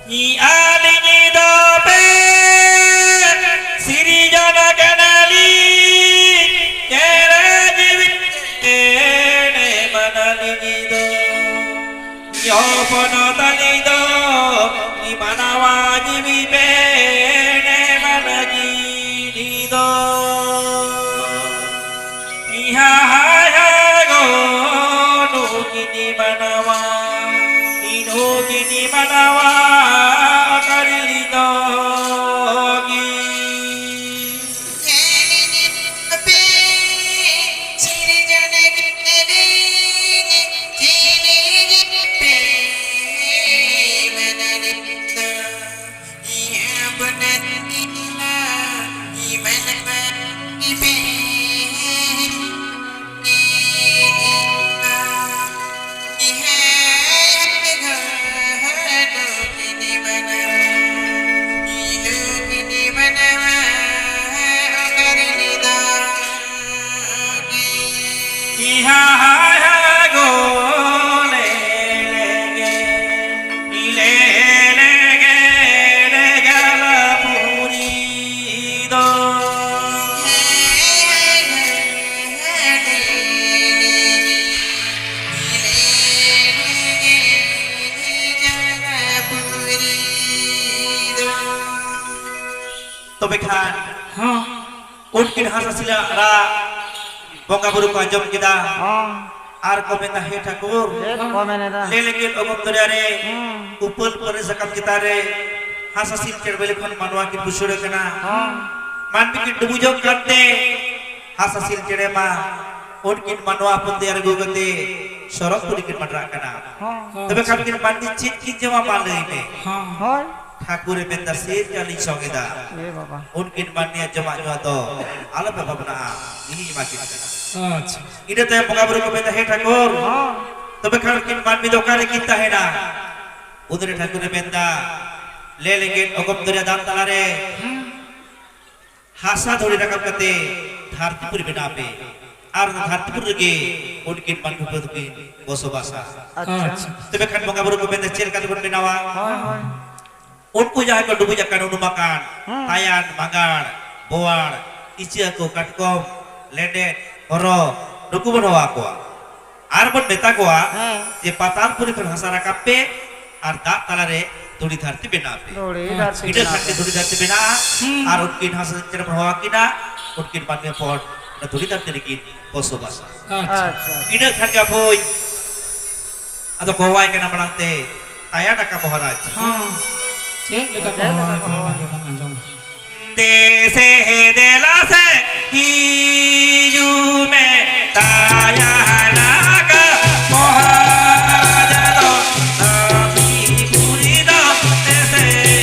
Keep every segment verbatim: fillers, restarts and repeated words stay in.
ᱤᱧ ᱟᱹᱞᱤᱧ ᱫᱚ ᱯᱮ ᱥᱤᱨᱡᱚᱱ ᱠᱟᱱᱟᱞᱤᱧ, ᱪᱮᱬᱮ ᱡᱤᱣᱤ ᱪᱮᱬᱮ ᱢᱟᱱᱟᱞᱤᱧ ᱫᱚ᱾ ᱤᱧ ᱦᱚᱯᱚᱱ ᱛᱟᱹᱞᱤᱧ ᱫᱚ, ᱤᱧ ᱢᱟᱱᱣᱟ ᱡᱤᱣᱤ ᱯᱮ ᱮᱢᱟᱱ ᱜᱤᱧ ᱫᱚ᱾ ᱤᱦᱟ ᱦᱟᱭ ᱦᱟᱭ ᱜᱚ, ᱱᱩᱠᱤᱱᱤ ᱢᱟᱱᱟᱣᱟ, ᱱᱩᱠᱤᱱᱤ ᱢᱟᱱᱟᱣᱟ, ᱚᱠᱟᱨᱮ ᱞᱤᱫᱚᱜᱤ? ᱛᱚᱵᱮ ᱠᱷᱟᱱ ᱦᱚᱸ᱾ ᱩᱱᱠᱤᱱ ᱦᱟᱸᱥ ᱦᱟᱸᱥᱞᱤ ᱨᱟᱜ ᱵᱚᱸᱜᱟ ᱵᱩᱨᱩ ᱠᱚ ᱟᱸᱡᱚᱢ ᱠᱮᱫᱟ᱾ ᱦᱚᱸ᱾ ᱟᱨ ᱠᱚ ᱢᱮᱱᱫᱟ, "ᱦᱮ ᱴᱷᱟᱹᱠᱩᱨ, ᱪᱮᱫ ᱠᱚ ᱢᱮᱱᱮᱫᱟ? ᱞᱮ ᱞᱮᱸᱜᱮᱫ ᱚᱜᱚᱢ ᱫᱚᱨᱭᱟ ᱨᱮ ᱦᱩᱸ᱾ ᱩᱯᱟᱹᱞ ᱯᱟᱹᱨᱤ ᱥᱟᱠᱟᱢ ᱪᱮᱛᱟᱱ ᱨᱮ ᱦᱟᱸᱥ ᱦᱟᱸᱥᱤᱞ ᱪᱮᱬᱮ ᱵᱤᱞᱤ ᱠᱷᱚᱱ ᱢᱟᱱᱣᱟ ᱠᱤᱱ ᱵᱩᱥᱟᱹᱲ ᱟᱠᱟᱱᱟ᱾ ᱦᱚᱸ᱾ ᱢᱟᱹᱱᱢᱤ ᱠᱤᱱ ᱰᱩᱵᱩᱡᱚᱜ ᱠᱟᱱᱛᱮ ᱦᱟᱸᱥ ᱦᱟᱸᱥᱤᱞ ᱪᱮᱬᱮ ᱢᱟ ᱩᱱᱠᱤᱱ ᱢᱟᱱᱣᱟ ᱦᱚᱯᱚᱱ ᱛᱮᱭᱟᱨ ᱟᱹᱜᱩ ᱠᱟᱛᱮ ᱥᱚᱨᱚᱜ ᱯᱩᱨᱤ ᱠᱤᱱ ᱢᱟᱰᱨᱟᱜ ᱠᱟᱱᱟ᱾ ᱦᱚᱸ᱾ ᱛᱚᱵᱮ ᱠᱷᱟᱱ ᱠᱤᱱ ᱢᱟᱹᱱᱢᱤ ᱪᱮᱫ ᱠᱤᱱ ᱡᱚᱢᱟ, ᱢᱟ ᱞᱟᱹᱭ ᱢᱮ?" ᱦᱚᱸ᱾ ᱦᱳᱭ᱾ ᱴᱷᱟᱹᱠᱩᱨᱮ ᱢᱮᱱᱫᱟ, "ᱥᱤᱨ ᱪᱟᱣᱞᱮᱧ ᱥᱚᱝ ᱮᱫᱟ᱾ ᱮ ᱵᱟᱵᱟ᱾ ᱩᱱᱠᱤᱱ ᱢᱟᱹᱱᱢᱤᱭᱟᱜ ᱡᱚᱢᱟᱜ ᱧᱩᱣᱟᱜ ᱫᱚ ᱟᱞᱚᱯᱮ ᱵᱷᱟᱵᱽᱱᱟᱜᱼᱟ, ᱤᱧᱤᱧ ᱮᱢᱟ ᱠᱤᱱ ᱠᱟᱱᱟ᱾" ᱟᱪᱪᱷᱟ᱾ ᱤᱱᱟᱹ ᱛᱟᱭᱚᱢ ᱵᱚᱸᱜᱟ ᱵᱩᱨᱩ ᱠᱚ ᱢᱮᱱᱫᱟ, "ᱦᱮ ᱴᱷᱟᱹᱠᱩᱨ, ᱦᱚᱸ᱾ ᱛᱚᱵᱮ ᱠᱷᱟᱱ ᱩᱱᱠᱤᱱ ᱢᱟᱹᱱᱢᱤ ᱫᱚ ᱚᱠᱟᱨᱮ ᱠᱤᱱ ᱛᱟᱦᱮᱱᱟ?" ᱩᱱᱨᱮ ᱴᱷᱟᱹᱠᱩᱨᱮ ᱢᱮᱱᱫᱟ, ᱞᱮ ᱞᱮᱸᱜᱮᱫ ᱚᱜᱚᱢ ᱫᱚᱨᱭᱟ ᱫᱟᱜ ᱛᱟᱞᱟᱨᱮ ᱦᱮᱸ᱾ ᱦᱟᱥᱟ ᱫᱷᱩᱲᱤ ᱨᱟᱠᱟᱵ ᱠᱟᱛᱮ ᱫᱷᱟᱹᱨᱛᱤ ᱯᱩᱨᱤ ᱵᱮᱱᱟᱣ ᱯᱮ, ᱟᱨ ᱚᱱᱟ ᱫᱷᱟᱹᱨᱛᱤ ᱯᱩᱨᱤ ᱨᱮᱜᱮ ᱩᱱᱠᱤᱱ ᱢᱟᱹᱱᱢᱤ ᱦᱚᱯᱚᱱ ᱫᱚᱠᱤᱱ ᱵᱚᱥᱚᱵᱟᱥᱟ᱾ ᱟᱪᱪᱷᱟ᱾ ᱟᱪᱪᱷᱟ᱾ ᱛᱚᱵᱮ ᱠᱷᱟᱱ ᱵᱚᱸᱜᱟ ᱵᱩᱨᱩ ᱠᱚ ᱢᱮᱱᱫᱟ, ᱪᱮᱫ ᱞᱮᱠᱟ ᱛᱮᱵᱚᱱ ᱵᱮᱱᱟᱣᱟ? ᱦᱳᱭ, ᱦᱳᱭ᱾ ᱩᱱᱠᱩ ᱡᱟᱦᱟᱸᱭ ᱠᱚ ᱰᱩᱵᱩᱡ ᱟᱠᱟᱱ, ᱩᱱᱩᱢ ᱟᱠᱟᱱ, ᱦᱮᱸ᱾ ᱛᱟᱭᱟᱱ, ᱢᱟᱜᱟᱲ, ᱵᱳᱣᱟᱲ, ᱤᱪᱟᱹ ᱦᱟᱹᱠᱩ, ᱠᱟᱴᱠᱚᱢ, ᱞᱮᱸᱰᱮᱫ, ᱦᱚᱨᱚ, ᱱᱩᱠᱩ ᱵᱚᱱ ᱦᱚᱦᱚ ᱟᱠᱚᱣᱟ᱾ ᱟᱨ ᱵᱚᱱ ᱢᱮᱛᱟ ᱠᱚᱣᱟ ᱦᱮᱸ᱾ ᱡᱮ ᱯᱟᱛᱟᱞᱯᱩᱨᱤ ᱠᱷᱚᱱ ᱦᱟᱥᱟ ᱨᱟᱠᱟᱵ ᱯᱮ ᱟᱨ ᱫᱟᱜ ᱛᱟᱞᱟᱨᱮ ᱫᱷᱩᱲᱤ ᱫᱷᱟᱹᱨᱛᱤ ᱵᱮᱱᱟᱣ ᱯᱮ᱾ ᱫᱷᱩᱲᱤ ᱫᱷᱟᱹᱨᱛᱤ ᱤᱱᱟᱹ ᱵᱮᱱᱟᱣ ᱠᱷᱟᱱ ᱜᱮ ᱯᱮ᱾ ᱫᱷᱩᱲᱤ ᱫᱷᱟᱹᱨᱛᱤ ᱵᱮᱱᱟᱜᱼᱟ᱾ ᱦᱩᱸ᱾ ᱟᱨ ᱩᱱᱠᱤᱱ ᱦᱟᱥᱟ ᱪᱮᱬᱮ ᱵᱚᱱ ᱦᱚᱦᱚ ᱟᱹᱠᱤᱱᱟ, ᱩᱱᱠᱤᱱ ᱢᱟᱹᱱᱢᱤ ᱦᱚᱯᱚᱱ ᱚᱱᱟ ᱫᱷᱩᱲᱤ ᱫᱷᱟᱹᱨᱛᱤ ᱨᱮᱠᱤᱱ ᱵᱚᱥᱚᱵᱟᱥᱟ᱾ ᱟᱪᱪᱷᱟ᱾ ᱟᱪᱪᱷᱟ᱾ ᱤᱱᱟᱹ ᱠᱷᱟᱱ ᱜᱮ ᱟᱵᱚᱭ ᱟᱫᱚ ᱠᱚ ᱦᱚᱦᱚᱣᱟᱭ ᱠᱟᱱᱟ ᱢᱟᱲᱟᱝ ᱛᱮ ᱛᱟᱭᱟ ᱰᱟᱠᱟ ᱢᱚᱦᱟᱨᱟᱡᱽ᱾ ᱦᱚᱸ᱾ ᱪᱮᱫ ᱞᱮᱠᱟ ᱠᱚ ᱦᱚᱦᱚᱣᱟᱭ ᱠᱟᱱᱟ ᱵᱚᱱ ᱟᱸᱡᱚᱢᱟ᱾ ᱫᱮᱥᱮ ᱫᱮᱞᱟ ᱥᱮ ᱦᱤᱡᱩᱜ ᱢᱮ ᱛᱟᱭᱟ ᱰᱟᱠᱟ ᱢᱚᱦᱟᱨᱟᱡᱽ ᱫᱚ ᱫᱟᱹᱵᱤ ᱯᱩᱨᱤ ᱫᱚ ᱫᱮᱥᱮ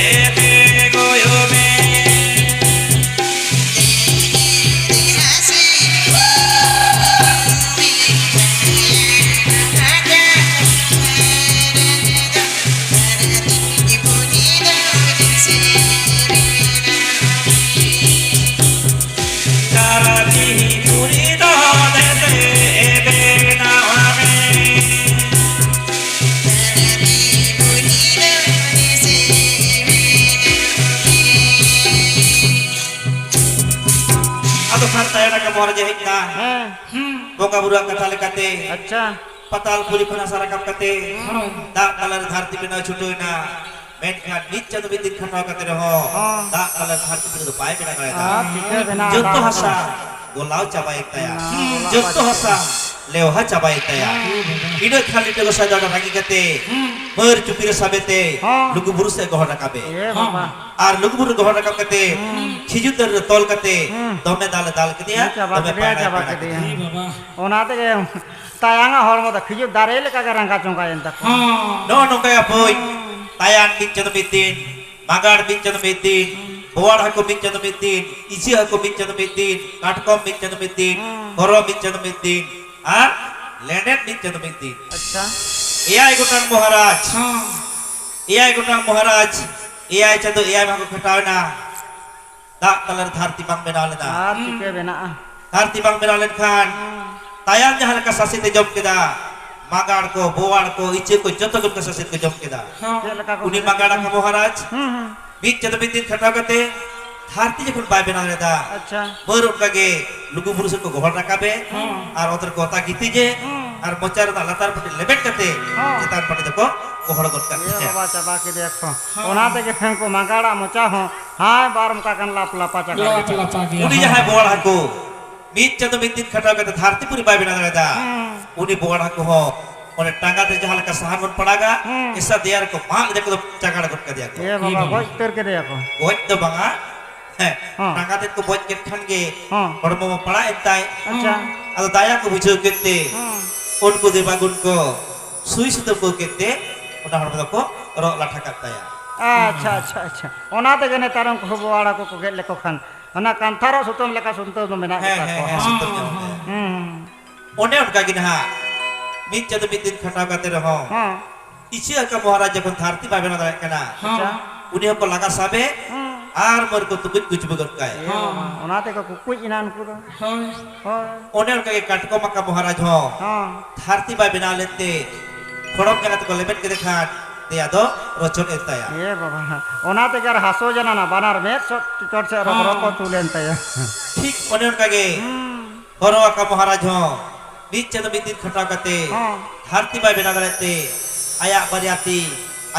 ᱛᱮ ᱜᱚᱭᱚ ᱢᱮ᱾ ᱟᱫᱚ ᱠᱷᱟᱱ ᱛᱟᱭᱚᱢ ᱨᱮ ᱵᱚᱦᱚᱨ ᱡᱮ ᱦᱮᱡ ᱮᱱᱟ᱾ ᱦᱮᱸ᱾ ᱦᱩᱸ᱾ ᱵᱚᱸᱜᱟ ᱵᱩᱨᱩᱣᱟᱜ ᱠᱟᱛᱷᱟ ᱞᱮᱠᱟᱛᱮ ᱟᱪᱪᱷᱟ᱾ ᱯᱟᱛᱟᱞ ᱯᱩᱨᱤ ᱠᱷᱚᱱ ᱦᱟᱥᱟ ᱨᱟᱠᱟᱵ ᱠᱟᱛᱮ ᱦᱳᱭ᱾ ᱫᱟᱜ ᱛᱟᱞᱟᱨᱮ ᱫᱷᱟᱹᱨᱛᱤ ᱵᱮᱱᱟᱣ ᱪᱷᱩᱴᱟᱹᱣ ᱮᱱᱟ᱾ ᱢᱮᱱᱠᱷᱟᱱ ᱢᱤᱫ ᱪᱟᱸᱫᱚ ᱢᱤᱫ ᱫᱤᱱ ᱠᱷᱟᱴᱟᱣ ᱠᱟᱛᱮ ᱨᱮᱦᱚᱸ ᱦᱚᱸ᱾ ᱫᱟᱜ ᱛᱟᱞᱟᱨᱮ ᱫᱷᱟᱹᱨᱛᱤ ᱯᱩᱨᱤ ᱫᱚ ᱵᱟᱭ ᱵᱮᱱᱟᱣ ᱫᱟᱲᱮᱭᱟᱫᱟ᱾ ᱦᱚᱸ, ᱪᱤᱠᱟᱹ ᱵᱮᱱᱟᱣ ᱡᱚᱛᱚ ᱫᱟᱜ ᱦᱟᱥᱟ ᱫᱚ? ᱜᱚᱞᱟᱣ ᱪᱟᱵᱟᱭᱮᱱ ᱛᱟᱭᱟ᱾ ᱦᱚᱸ, ᱜᱚᱞᱟᱣ ᱡᱚᱛᱚ ᱪᱟᱵᱟᱭᱮᱱ ᱦᱟᱥᱟ ᱛᱟᱭᱟ᱾ ᱞᱮᱣᱦᱟ ᱪᱟᱵᱟᱭᱮᱱ ᱛᱟᱭᱟ᱾ ᱦᱚᱸ᱾ ᱤᱱᱟᱹ ᱠᱷᱟᱱ ᱞᱤᱴᱟᱹ ᱜᱚᱸᱥᱟᱭ ᱫᱚ ᱨᱟᱹᱜᱤ ᱠᱟᱛᱮ ᱦᱚᱸ᱾ ᱢᱟᱹᱨ ᱪᱩᱯᱤ ᱨᱮ ᱥᱟᱵᱮ ᱛᱮ ᱦᱚᱸ᱾ ᱞᱩᱜᱩ ᱵᱩᱨᱩ ᱥᱮᱫ ᱜᱚᱦᱚᱲ ᱨᱟᱠᱟᱵᱮ᱾ ᱮ ᱵᱟᱵᱟ᱾ ᱟᱨ ᱞᱩᱜᱩ ᱵᱩᱨᱩ ᱜᱚᱦᱚᱲ ᱨᱟᱠᱟᱵ ᱠᱟᱛᱮ ᱦᱩᱸ᱾ ᱠᱷᱤᱡᱩᱨ ᱫᱟᱨᱮ ᱨᱮ ᱛᱚᱞ ᱠᱟᱛᱮ ᱦᱩᱸ᱾ ᱫᱚᱢᱮ ᱫᱟᱞᱮ ᱫᱟᱞ ᱠᱮᱫᱮᱭᱟ, ᱦᱩᱸ, ᱪᱟᱵᱟ ᱫᱚᱢᱮ ᱠᱮᱫᱮᱭᱟ, ᱯᱟᱭᱨᱟᱭ ᱪᱟᱵᱟ ᱯᱟᱭᱨᱟ ᱠᱮᱫᱮᱭᱟ᱾ ᱠᱮᱫᱮᱭᱟ᱾ ᱮ ᱵᱟᱵᱟ᱾ ᱚᱱᱟ ᱛᱮᱜᱮ ᱛᱟᱭᱟᱝ ᱟᱜ ᱦᱚᱲᱢᱚ ᱫᱚ ᱠᱷᱤᱡᱩᱨ ᱫᱟᱨᱮ ᱞᱮᱠᱟ ᱜᱮ ᱨᱟᱸᱜᱟ ᱪᱚᱸᱜᱟᱭᱮᱱ ᱛᱟᱠᱚᱣᱟ᱾ ᱦᱚᱸ᱾ ᱱᱚᱜᱼᱚ ᱱᱚᱝᱠᱟ ᱜᱮ ᱦᱟᱯᱳᱭ, ᱦᱩᱸ᱾ ᱛᱟᱭᱟᱱ ᱢᱤᱫ ᱪᱟᱸᱫᱚ ᱢᱤᱫ ᱫᱤᱱ, ᱢᱟᱜᱟᱲ ᱢᱤᱫ ᱪᱟᱸᱫᱚ ᱢᱤᱫ ᱫᱤᱱ, ᱦᱩᱸ᱾ ᱵᱳᱣᱟᱲ ᱦᱟᱹᱠᱩ ᱢᱤᱫ ᱪᱟᱸᱫᱚ ᱢᱤᱫ ᱫᱤᱱ, ᱤᱪᱟᱹ ᱦᱟᱹᱠᱩ ᱢᱤᱫ ᱪᱟᱸᱫᱚ ᱢᱤᱫ ᱫᱤᱱ, ᱠᱟᱴᱠᱚᱢ ᱢᱤᱫ ᱪᱟᱸᱫᱚ ᱢᱤᱫ ᱫᱤᱱ, ᱦᱩᱸ᱾ ᱦᱚᱨᱚ ᱢᱤᱫ ᱪᱟᱸᱫᱚ ᱢᱤᱫ ᱫᱤᱱ, ᱟᱨ ᱞᱮᱸᱰᱮᱫ ᱢᱤᱫ ᱪᱟᱸᱫᱚ ᱢᱤᱫ ᱫᱤᱱ᱾ ᱟᱪᱪᱷᱟ᱾ ᱮᱭᱟᱭ ᱜᱚᱴᱟᱝ ᱢᱚᱦᱟᱨᱟᱡᱽ᱾ ᱦᱚᱸ᱾ ᱮᱭᱟᱭ ᱜᱚᱴᱟᱝ ᱢᱚᱦᱟᱨᱟᱡᱽ, ᱮᱭᱟᱭ ᱪᱟᱸᱫᱚ ᱮᱭᱟᱭ ᱢᱟᱦᱟ ᱠᱚ ᱠᱷᱟᱴᱟᱣ ᱮᱱᱟ᱾ ᱫᱟᱜ ᱛᱟᱞᱟᱨᱮ ᱫᱷᱟᱹᱨᱛᱤ ᱵᱟᱝ ᱵᱮᱱᱟᱣ ᱞᱮᱱᱟ᱾ ᱟᱨ ᱪᱤᱠᱟᱹ ᱵᱮᱱᱟᱜᱼᱟ? ᱫᱷᱟᱹᱨᱛᱤ ᱵᱟᱝ ᱵᱮᱱᱟᱣ ᱞᱮᱱᱠᱷᱟᱱ, ᱦᱩᱸ᱾ ᱛᱟᱭᱟᱱ ᱡᱟᱦᱟᱸ ᱞᱮᱠᱟ ᱥᱟᱥᱮᱛ ᱮ ᱡᱚᱢ ᱠᱮᱫᱟ, ᱢᱟᱜᱟᱲ ᱠᱚ, ᱵᱳᱣᱟᱲ ᱠᱚ, ᱤᱪᱟᱹ ᱠᱚ, ᱡᱚᱛᱚ ᱠᱚ ᱥᱟᱥᱮᱛ ᱠᱚ ᱡᱚᱢ ᱠᱮᱫᱟ᱾ ᱦᱚᱸ᱾ ᱪᱮᱫ ᱞᱮᱠᱟ ᱠᱚ ᱩᱱᱤ ᱥᱟᱥᱮᱛ ᱢᱟᱜᱟᱲ ᱠᱮᱫᱟ? ᱟᱠᱟ ᱢᱚᱦᱟᱨᱟᱡᱽ ᱦᱩᱸ, ᱦᱩᱸ᱾ ᱢᱤᱫ ᱪᱟᱸᱫᱚ ᱢᱤᱫ ᱫᱤᱱ ᱠᱷᱟᱴᱟᱣ ᱠᱟᱛᱮ ᱫᱷᱟᱹᱨᱛᱤ ᱡᱚᱠᱷᱚᱱ ᱵᱟᱭ ᱵᱮᱱᱟᱣ ᱞᱮᱫᱟ, ᱟᱪᱪᱷᱟ᱾ ᱵᱟᱹᱨ ᱚᱱᱠᱟ ᱜᱮ ᱞᱩᱜᱩ ᱵᱩᱨᱩ ᱥᱮᱫ ᱠᱚ ᱜᱚᱦᱚᱲ ᱨᱟᱠᱟᱵᱮ, ᱦᱚᱸ᱾ ᱟᱨ ᱚᱛ ᱨᱮᱠᱚ ᱚᱛᱟ ᱜᱤᱛᱤᱡᱮ, ᱦᱚᱸ᱾ ᱟᱨ ᱢᱚᱪᱟ ᱨᱮᱱᱟᱜ ᱞᱟᱛᱟᱨ ᱯᱟᱹᱴᱤ ᱞᱮᱵᱮᱫ ᱠᱟᱛᱮ ᱦᱚᱸ᱾ ᱪᱮᱛᱟᱱ ᱯᱟᱹᱴᱤ ᱫᱚᱠᱚ ᱜᱚᱦᱚᱲ ᱜᱚᱫ ᱠᱟᱜ ᱮ ᱛᱟᱭᱟ᱾ ᱵᱟᱵᱟ, ᱪᱟᱵᱟ ᱠᱮᱫᱮᱭᱟ ᱠᱚ᱾ ᱦᱚᱸ᱾ ᱚᱱᱟ ᱛᱮᱜᱮ ᱠᱷᱟᱱ ᱠᱚ ᱢᱟᱜᱟᱲᱟᱜ ᱢᱚᱪᱟ ᱦᱚᱸ ᱦᱟᱭ ᱵᱟᱨ ᱚᱱᱠᱟ ᱠᱟᱱ ᱞᱟᱯ ᱞᱟᱯᱟ ᱪᱟᱵᱟ ᱞᱟᱯ ᱜᱮ᱾ ᱞᱟᱯᱟ ᱜᱮᱭᱟ, ᱩᱱᱤ ᱦᱚᱸ᱾ ᱡᱟᱦᱟᱸᱭ ᱵᱚᱣᱟᱲ ᱦᱟᱹᱠᱩ ᱢᱤᱫ ᱪᱟᱸᱫᱚ ᱢᱤᱫ ᱫᱤᱱ ᱠᱷᱟᱴᱟᱣ ᱠᱟᱛᱮ ᱫᱷᱟᱹᱨᱛᱤ ᱯᱩᱨᱤ ᱵᱟᱭ ᱵᱮᱱᱟᱣ ᱫᱟᱲᱮᱭᱟᱫᱟ᱾ ᱦᱩᱸ᱾ ᱩᱱᱤ ᱵᱚᱣᱟᱲ ᱦᱟᱹᱠᱩ ᱦᱚᱸ ᱚᱱᱮ ᱴᱟᱸᱜᱟ ᱛᱮ ᱡᱟᱦᱟᱸ ᱞᱮᱠᱟ ᱥᱟᱦᱟᱱ ᱵᱚᱱ ᱯᱟᱲᱟᱜᱟ, ᱦᱩᱸ᱾ ᱮᱥᱟ ᱫᱮᱭᱟ ᱨᱮᱠᱚ ᱢᱟᱜ ᱞᱮᱫᱮ ᱠᱚᱫᱚ ᱪᱟᱜᱟᱲ ᱜᱚᱫ ᱠᱟᱫᱮᱭᱟ ᱠᱚ᱾ ᱮ ᱵᱟᱵᱟ, ᱮ ᱵᱟᱵᱟ᱾ ᱜᱚᱡ ᱩᱛᱟᱹᱨ ᱠᱮᱫᱮᱭᱟ ᱠᱚ᱾ ᱜᱚᱡ ᱫᱚ ᱵᱟᱝᱟ, ᱦᱮᱸ, ᱦᱚᱸ᱾ ᱴᱟᱸᱜᱟ ᱛᱮᱫ ᱠᱚ ᱵᱚᱡ ᱠᱮᱫ ᱠᱷᱟᱱ ᱜᱮ ᱦᱚᱸ᱾ ᱦᱚᱲᱢᱚ ᱢᱟ ᱯᱟᱲᱟᱜ ᱮᱱ ᱛᱟᱭ᱾ ᱟᱪᱪᱷᱟ᱾ ᱟᱫᱚ ᱫᱟᱭᱟ ᱠᱚ ᱵᱩᱡᱷᱟᱹᱣ ᱠᱮᱫ ᱛᱮ ᱦᱚᱸ᱾ ᱩᱱᱠᱩ ᱫᱮᱵᱟᱜᱩᱱ ᱠᱚ ᱥᱩᱭ ᱥᱩᱛᱟᱹᱢ ᱠᱚ ᱠᱮᱫ ᱛᱮ ᱚᱱᱟ ᱦᱚᱲᱢᱚ ᱫᱚᱠᱚ ᱨᱚᱜ ᱞᱟᱴᱷᱟ ᱠᱟᱫ ᱛᱟᱭᱟ᱾ ᱟᱪᱪᱷᱟ, ᱟᱪᱪᱷᱟ, ᱟᱪᱪᱷᱟ᱾ ᱚᱱᱟ ᱛᱮᱜᱮ ᱱᱮᱛᱟᱨ ᱩᱱᱠᱩ ᱵᱚᱣᱟᱲ ᱦᱟᱹᱠᱩ ᱠᱚ ᱜᱮᱫ ᱞᱮᱠᱚ ᱠᱷᱟᱱ ᱚᱱᱟ ᱠᱟᱱᱛᱷᱟ ᱨᱚᱜ ᱥᱩᱛᱟᱹᱢ ᱞᱮᱠᱟ ᱥᱩᱛᱟᱹᱢ ᱫᱚ ᱢᱮᱱᱟᱜ ᱦᱮᱸ, ᱜᱮᱛᱟ ᱦᱮᱸ, ᱠᱚᱣᱟ᱾ ᱦᱮᱸ, ᱥᱩᱛᱟᱹᱢ ᱧᱟᱢᱚᱜ ᱛᱟᱭᱟ᱾ ᱦᱩᱸ᱾ ᱚᱱᱮ ᱚᱱᱠᱟ ᱜᱮ ᱱᱟᱦᱟᱜ ᱢᱤᱫ ᱪᱟᱸᱫᱚ ᱢᱤᱫ ᱫᱤᱱ ᱠᱷᱟᱴᱟᱣ ᱠᱟᱛᱮ ᱨᱮᱦᱚᱸ ᱦᱚᱸ᱾ ᱤᱪᱟᱹ ᱟᱠᱟ ᱢᱚᱦᱟᱨᱟᱡᱽ ᱡᱚᱠᱷᱚᱱ ᱫᱷᱟᱹᱨᱛᱤ ᱵᱟᱭ ᱵᱮᱱᱟᱣ ᱫᱟᱲᱮᱭᱟᱜ ᱠᱟᱱᱟ, ᱟᱪᱪᱷᱟ᱾ ᱩᱱᱤ ᱦᱚᱸᱠᱚ ᱞᱟᱜᱟ ᱥᱟᱵᱮ ᱦᱩᱸ᱾ ᱟᱨ ᱢᱟᱹᱨ ᱠᱚ ᱛᱩᱠᱩᱡ ᱠᱩᱪᱵᱟᱹ ᱜᱚᱫ ᱠᱟᱭ᱾ ᱮ ᱵᱟᱵᱟ, ᱚᱱᱟ ᱛᱮᱠᱚ ᱠᱩᱠᱩᱡ ᱮᱱᱟ ᱩᱱᱠᱩ ᱫᱚ᱾ ᱦᱳᱭ᱾ ᱦᱳᱭ᱾ ᱚᱱᱮ ᱚᱱᱠᱟ ᱜᱮ ᱠᱟᱴᱠᱚᱢ ᱟᱠᱟ ᱢᱚᱦᱟᱨᱟᱡᱽ ᱦᱚᱸ ᱦᱚᱸ᱾ ᱫᱷᱟᱹᱨᱛᱤ ᱵᱟᱭ ᱵᱮᱱᱟᱣ ᱞᱮᱫ ᱛᱮ ᱠᱷᱚᱲᱚᱢ ᱡᱟᱸᱜᱟ ᱛᱮᱠᱚ ᱞᱮᱵᱮᱫ ᱠᱮᱫᱮ ᱠᱷᱟᱱ ᱫᱮᱭᱟ ᱫᱚ ᱨᱚᱪᱚᱫ ᱮᱱ ᱛᱟᱭᱟ᱾ ᱮ ᱵᱟᱵᱟ, ᱚᱱᱟ ᱛᱮᱜᱮ ᱟᱨ ᱦᱟᱥᱚ ᱡᱟᱱᱟᱱᱟ ᱵᱟᱱᱟᱨ ᱢᱮᱫ ᱥᱚ-, ᱪᱚᱴ ᱥᱮᱫ ᱨᱚᱜᱽ ᱨᱚᱜᱽ ᱠᱚ ᱦᱚᱸ᱾ ᱛᱩᱞ ᱮᱱ ᱛᱟᱭᱟ᱾ ᱴᱷᱤᱠ ᱚᱱᱮ ᱚᱱᱠᱟ ᱜᱮ ᱦᱩᱸ᱾ ᱦᱚᱨᱚ ᱟᱠᱟ ᱢᱚᱦᱟᱨᱟᱡᱽ ᱦᱚᱸ ᱢᱤᱫ ᱪᱟᱸᱫᱚ ᱢᱤᱫ ᱫᱤᱱ ᱠᱷᱟᱴᱟᱣ ᱠᱟᱛᱮ ᱦᱚᱸ᱾ ᱫᱷᱟᱹᱨᱛᱤ ᱵᱟᱭ ᱵᱮᱱᱟᱣ ᱫᱟᱲᱮᱭᱟᱜ ᱛᱮ ᱟᱭᱟᱜ ᱵᱟᱨᱭᱟ ᱛᱤ,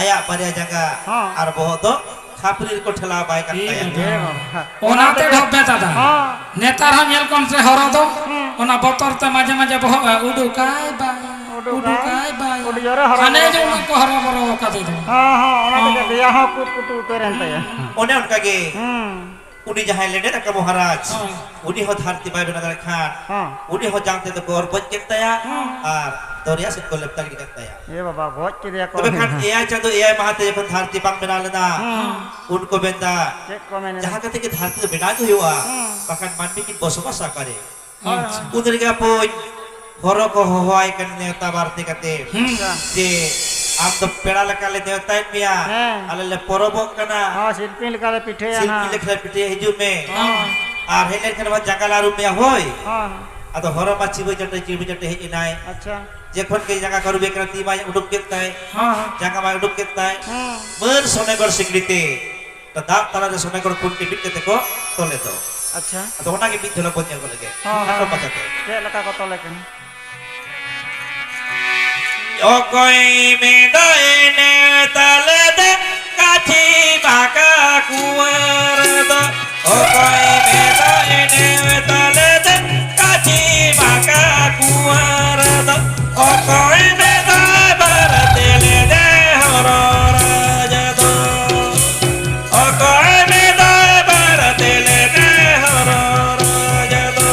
ᱟᱭᱟᱜ ᱵᱟᱨᱭᱟ ᱡᱟᱸᱜᱟ ᱦᱚᱸ᱾ ᱟᱨ ᱵᱚᱦᱚᱜ ᱫᱚ ᱠᱷᱟᱯᱨᱤ ᱨᱮᱠᱚ ᱴᱷᱮᱞᱟᱣ ᱵᱟᱭ ᱠᱟᱜ ᱮ ᱛᱟᱭᱟ᱾ ᱵᱟᱵᱟ᱾ ᱮ ᱵᱟᱵᱟ᱾ ᱚᱱᱟ ᱚᱱᱟᱛᱮ ᱛᱮᱜᱮ ᱰᱷᱚᱵᱮ ᱫᱟᱫᱟ᱾ ᱦᱚᱸ᱾ ᱱᱮᱛᱟᱨ ᱦᱚᱸ ᱧᱮᱞ ᱠᱚᱢ ᱥᱮ ᱦᱚᱨᱚ ᱫᱚ ᱦᱩᱸ᱾ ᱚᱱᱟ ᱵᱚᱛᱚᱨ ᱛᱮ ᱢᱟᱡᱷᱮ ᱢᱟᱡᱷᱮ ᱵᱚᱦᱚᱜ ᱮ ᱩᱰᱩᱠᱟᱭ ᱵᱟᱭ, ᱩᱰᱩᱠᱟᱭ᱾ ᱩᱰᱩᱠᱟᱭ ᱵᱟᱭ᱾ ᱟᱹᱰᱤ ᱡᱳᱨᱮ ᱦᱚᱨᱚ ᱦᱟᱱᱮ ᱵᱚᱨᱚ ᱡᱮ ᱠᱚᱣᱟ᱾ ᱩᱱᱟᱹᱜ ᱠᱚ ᱦᱚᱨᱚ ᱵᱚᱨᱚ ᱟᱠᱟᱫᱮ ᱫᱚ᱾ ᱦᱚᱸ, ᱦᱚᱸ, ᱚᱱᱟ ᱛᱮᱜᱮ ᱦᱚᱸ᱾ ᱫᱮᱭᱟ ᱦᱚᱸ ᱠᱩᱴ ᱠᱩᱴᱩ ᱩᱛᱟᱹᱨ ᱮᱱ ᱛᱟᱭᱟ᱾ ᱚᱱᱮ ᱚᱱᱠᱟ ᱜᱮ ᱦᱩᱸ᱾ ᱩᱱᱤ ᱡᱟᱦᱟᱸᱭ ᱞᱮᱸᱰᱮᱫ ᱟᱠᱟ ᱢᱚᱦᱟᱨᱟᱡᱽ, ᱦᱚᱸ᱾ ᱩᱱᱤ ᱦᱚᱸ ᱫᱷᱟᱹᱨᱛᱤ ᱵᱟᱭ ᱵᱮᱱᱟᱣ ᱫᱟᱲᱮᱭᱟᱜ ᱠᱷᱟᱱ, ᱦᱚᱸ᱾ ᱩᱱᱤ ᱦᱚᱸ ᱡᱟᱝ ᱛᱮᱫᱚ ᱠᱚ ᱚᱨ ᱵᱚᱡ ᱠᱮᱫ ᱛᱟᱭᱟ ᱦᱚᱸ᱾ ᱟᱨ ᱫᱚᱨᱭᱟ ᱥᱮᱫ ᱠᱚ ᱞᱮᱯᱴᱟ ᱜᱤᱰᱤ ᱠᱟᱫ ᱛᱟᱭᱟ᱾ ᱮ ᱵᱟᱵᱟ, ᱜᱚᱡ ᱠᱮᱫᱮᱭᱟ ᱠᱚ᱾ ᱛᱚᱵᱮ ᱠᱷᱟᱱ ᱮᱭᱟᱭ ᱪᱟᱸᱫᱚ ᱮᱭᱟᱭ ᱢᱟᱦᱟ ᱛᱮ ᱡᱚᱠᱷᱚᱱ ᱫᱷᱟᱹᱨᱛᱤ ᱵᱟᱝ ᱵᱮᱱᱟᱣ ᱞᱮᱱᱟ, ᱦᱚᱸ᱾ ᱩᱱ ᱠᱚ ᱢᱮᱱᱫᱟ, ᱪᱮᱫ ᱠᱚ ᱢᱮᱱ ᱮᱫᱟ? ᱡᱟᱦᱟᱸ ᱠᱟᱛᱮ ᱜᱮ ᱫᱷᱟᱹᱨᱛᱤ ᱫᱚ ᱵᱮᱱᱟᱣ ᱜᱮ ᱦᱩᱭᱩᱜᱼᱟ, ᱦᱚᱸ᱾ ᱵᱟᱠᱷᱟᱱ ᱢᱟᱹᱱᱢᱤ ᱠᱤᱱ ᱵᱚᱥᱚᱵᱟᱥᱟ ᱚᱠᱟᱨᱮ? ᱦᱳᱭ, ᱟᱪᱪᱷᱟ᱾ ᱦᱳᱭ᱾ ᱩᱱ ᱨᱮᱜᱮ ᱟᱵᱚ ᱦᱚᱨᱚ ᱠᱚ ᱦᱚᱦᱚᱣᱟᱭ ᱠᱟᱱᱟ ᱱᱮᱣᱛᱟ ᱵᱟᱨᱛᱮ ᱠᱟᱛᱮ ᱦᱩᱸ᱾ ᱡᱮ ᱟᱢ ᱫᱚ ᱯᱮᱲᱟ ᱞᱮᱠᱟᱞᱮ ᱱᱮᱣᱛᱟᱭᱮᱫ ᱢᱮᱭᱟ, ᱦᱮᱸ᱾ ᱟᱞᱮ ᱞᱮ ᱯᱚᱨᱚᱵᱚᱜ ᱠᱟᱱᱟ᱾ ᱦᱚᱸ, ᱥᱤᱞᱯᱤᱧ ᱞᱮᱠᱟᱞᱮ ᱯᱤᱴᱷᱟᱹᱭᱟ ᱥᱤᱞᱯᱤᱧ ᱦᱟᱸᱜ᱾ ᱞᱮᱠᱟᱞᱮ ᱯᱤᱴᱷᱟᱹᱭᱟ, ᱦᱤᱡᱩᱜ ᱢᱮ᱾ ᱦᱚᱸ᱾ ᱟᱨ ᱦᱮᱡ ᱞᱮᱱᱠᱷᱟᱱ ᱢᱟ ᱡᱟᱸᱜᱟ ᱞᱮ ᱟᱹᱨᱩᱵ ᱢᱮᱭᱟ, ᱦᱳᱭ᱾ ᱦᱚᱸ᱾ ᱟᱫᱚ ᱦᱚᱨᱚ ᱢᱟ ᱪᱤᱵᱟᱹ ᱪᱟᱴᱮ, ᱪᱤᱵᱟᱹ ᱪᱟᱴᱮ ᱦᱮᱡ ᱮᱱᱟᱭ᱾ ᱟᱪᱪᱷᱟ᱾ ᱡᱚᱠᱷᱚᱱ ᱜᱮ ᱡᱟᱸᱜᱟ ᱠᱚ ᱟᱹᱨᱩᱵᱮ ᱠᱟᱱᱟ, ᱛᱤ ᱢᱟᱭ ᱩᱰᱩᱠ ᱠᱮᱫ ᱛᱟᱭ, ᱦᱮᱸ, ᱦᱮᱸ᱾ ᱡᱟᱸᱜᱟ ᱢᱟᱭ ᱩᱰᱩᱠ ᱠᱮᱫ ᱛᱟᱭ, ᱦᱮᱸ᱾ ᱢᱟᱹᱨ ᱥᱚᱱᱮᱜᱚᱲ ᱥᱤᱠᱲᱤ ᱛᱮ, ᱚᱱᱟ ᱫᱟᱜ ᱛᱟᱞᱟᱨᱮ ᱥᱚᱱᱮᱜᱚᱲ ᱠᱷᱩᱱᱴᱤ ᱵᱤᱫ ᱠᱟᱛᱮ ᱠᱚ ᱛᱚᱞᱮ ᱫᱚ᱾ ᱟᱪᱪᱷᱟ᱾ ᱟᱫᱚ ᱚᱱᱟᱜᱮ ᱢᱤᱫ ᱡᱷᱚᱞᱟ ᱵᱚᱱ ᱧᱮᱞ ᱜᱚᱫ ᱞᱮᱜᱮ᱾ ᱦᱮᱸ, ᱦᱮᱸ᱾ ᱪᱮᱫ ᱞᱮᱠᱟ ᱠᱚ ᱛᱚᱞᱮ ᱠᱟᱱᱟ? ᱚᱠᱚᱭ ᱢᱮᱫᱟᱭ ᱱᱮᱣᱛᱟ ᱞᱮᱫᱮ ᱠᱟᱹᱪᱤ ᱵᱟᱠᱟ ᱠᱩᱣᱟᱹᱨ ᱫᱚ? ᱚᱠᱚᱭ ᱢᱮᱫᱟᱭ ᱱᱮᱣᱛᱟ ᱞᱮᱫᱮ ᱠᱟᱹᱪᱤ ᱵᱟᱠᱟ ᱠᱩᱣᱟᱹᱨ ᱫᱚ? ᱚᱠᱚᱭ ᱢᱮᱫᱟᱭ ᱵᱟᱨᱛᱮ ᱞᱮᱫᱮ ᱦᱚᱨᱚ ᱨᱟᱡᱟ ᱫᱚ? ᱚᱠᱚᱭ ᱢᱮᱫᱟᱭ ᱵᱟᱨᱛᱮ ᱞᱮᱫᱮ ᱦᱚᱨᱚ ᱨᱟᱡᱟ ᱫᱚ?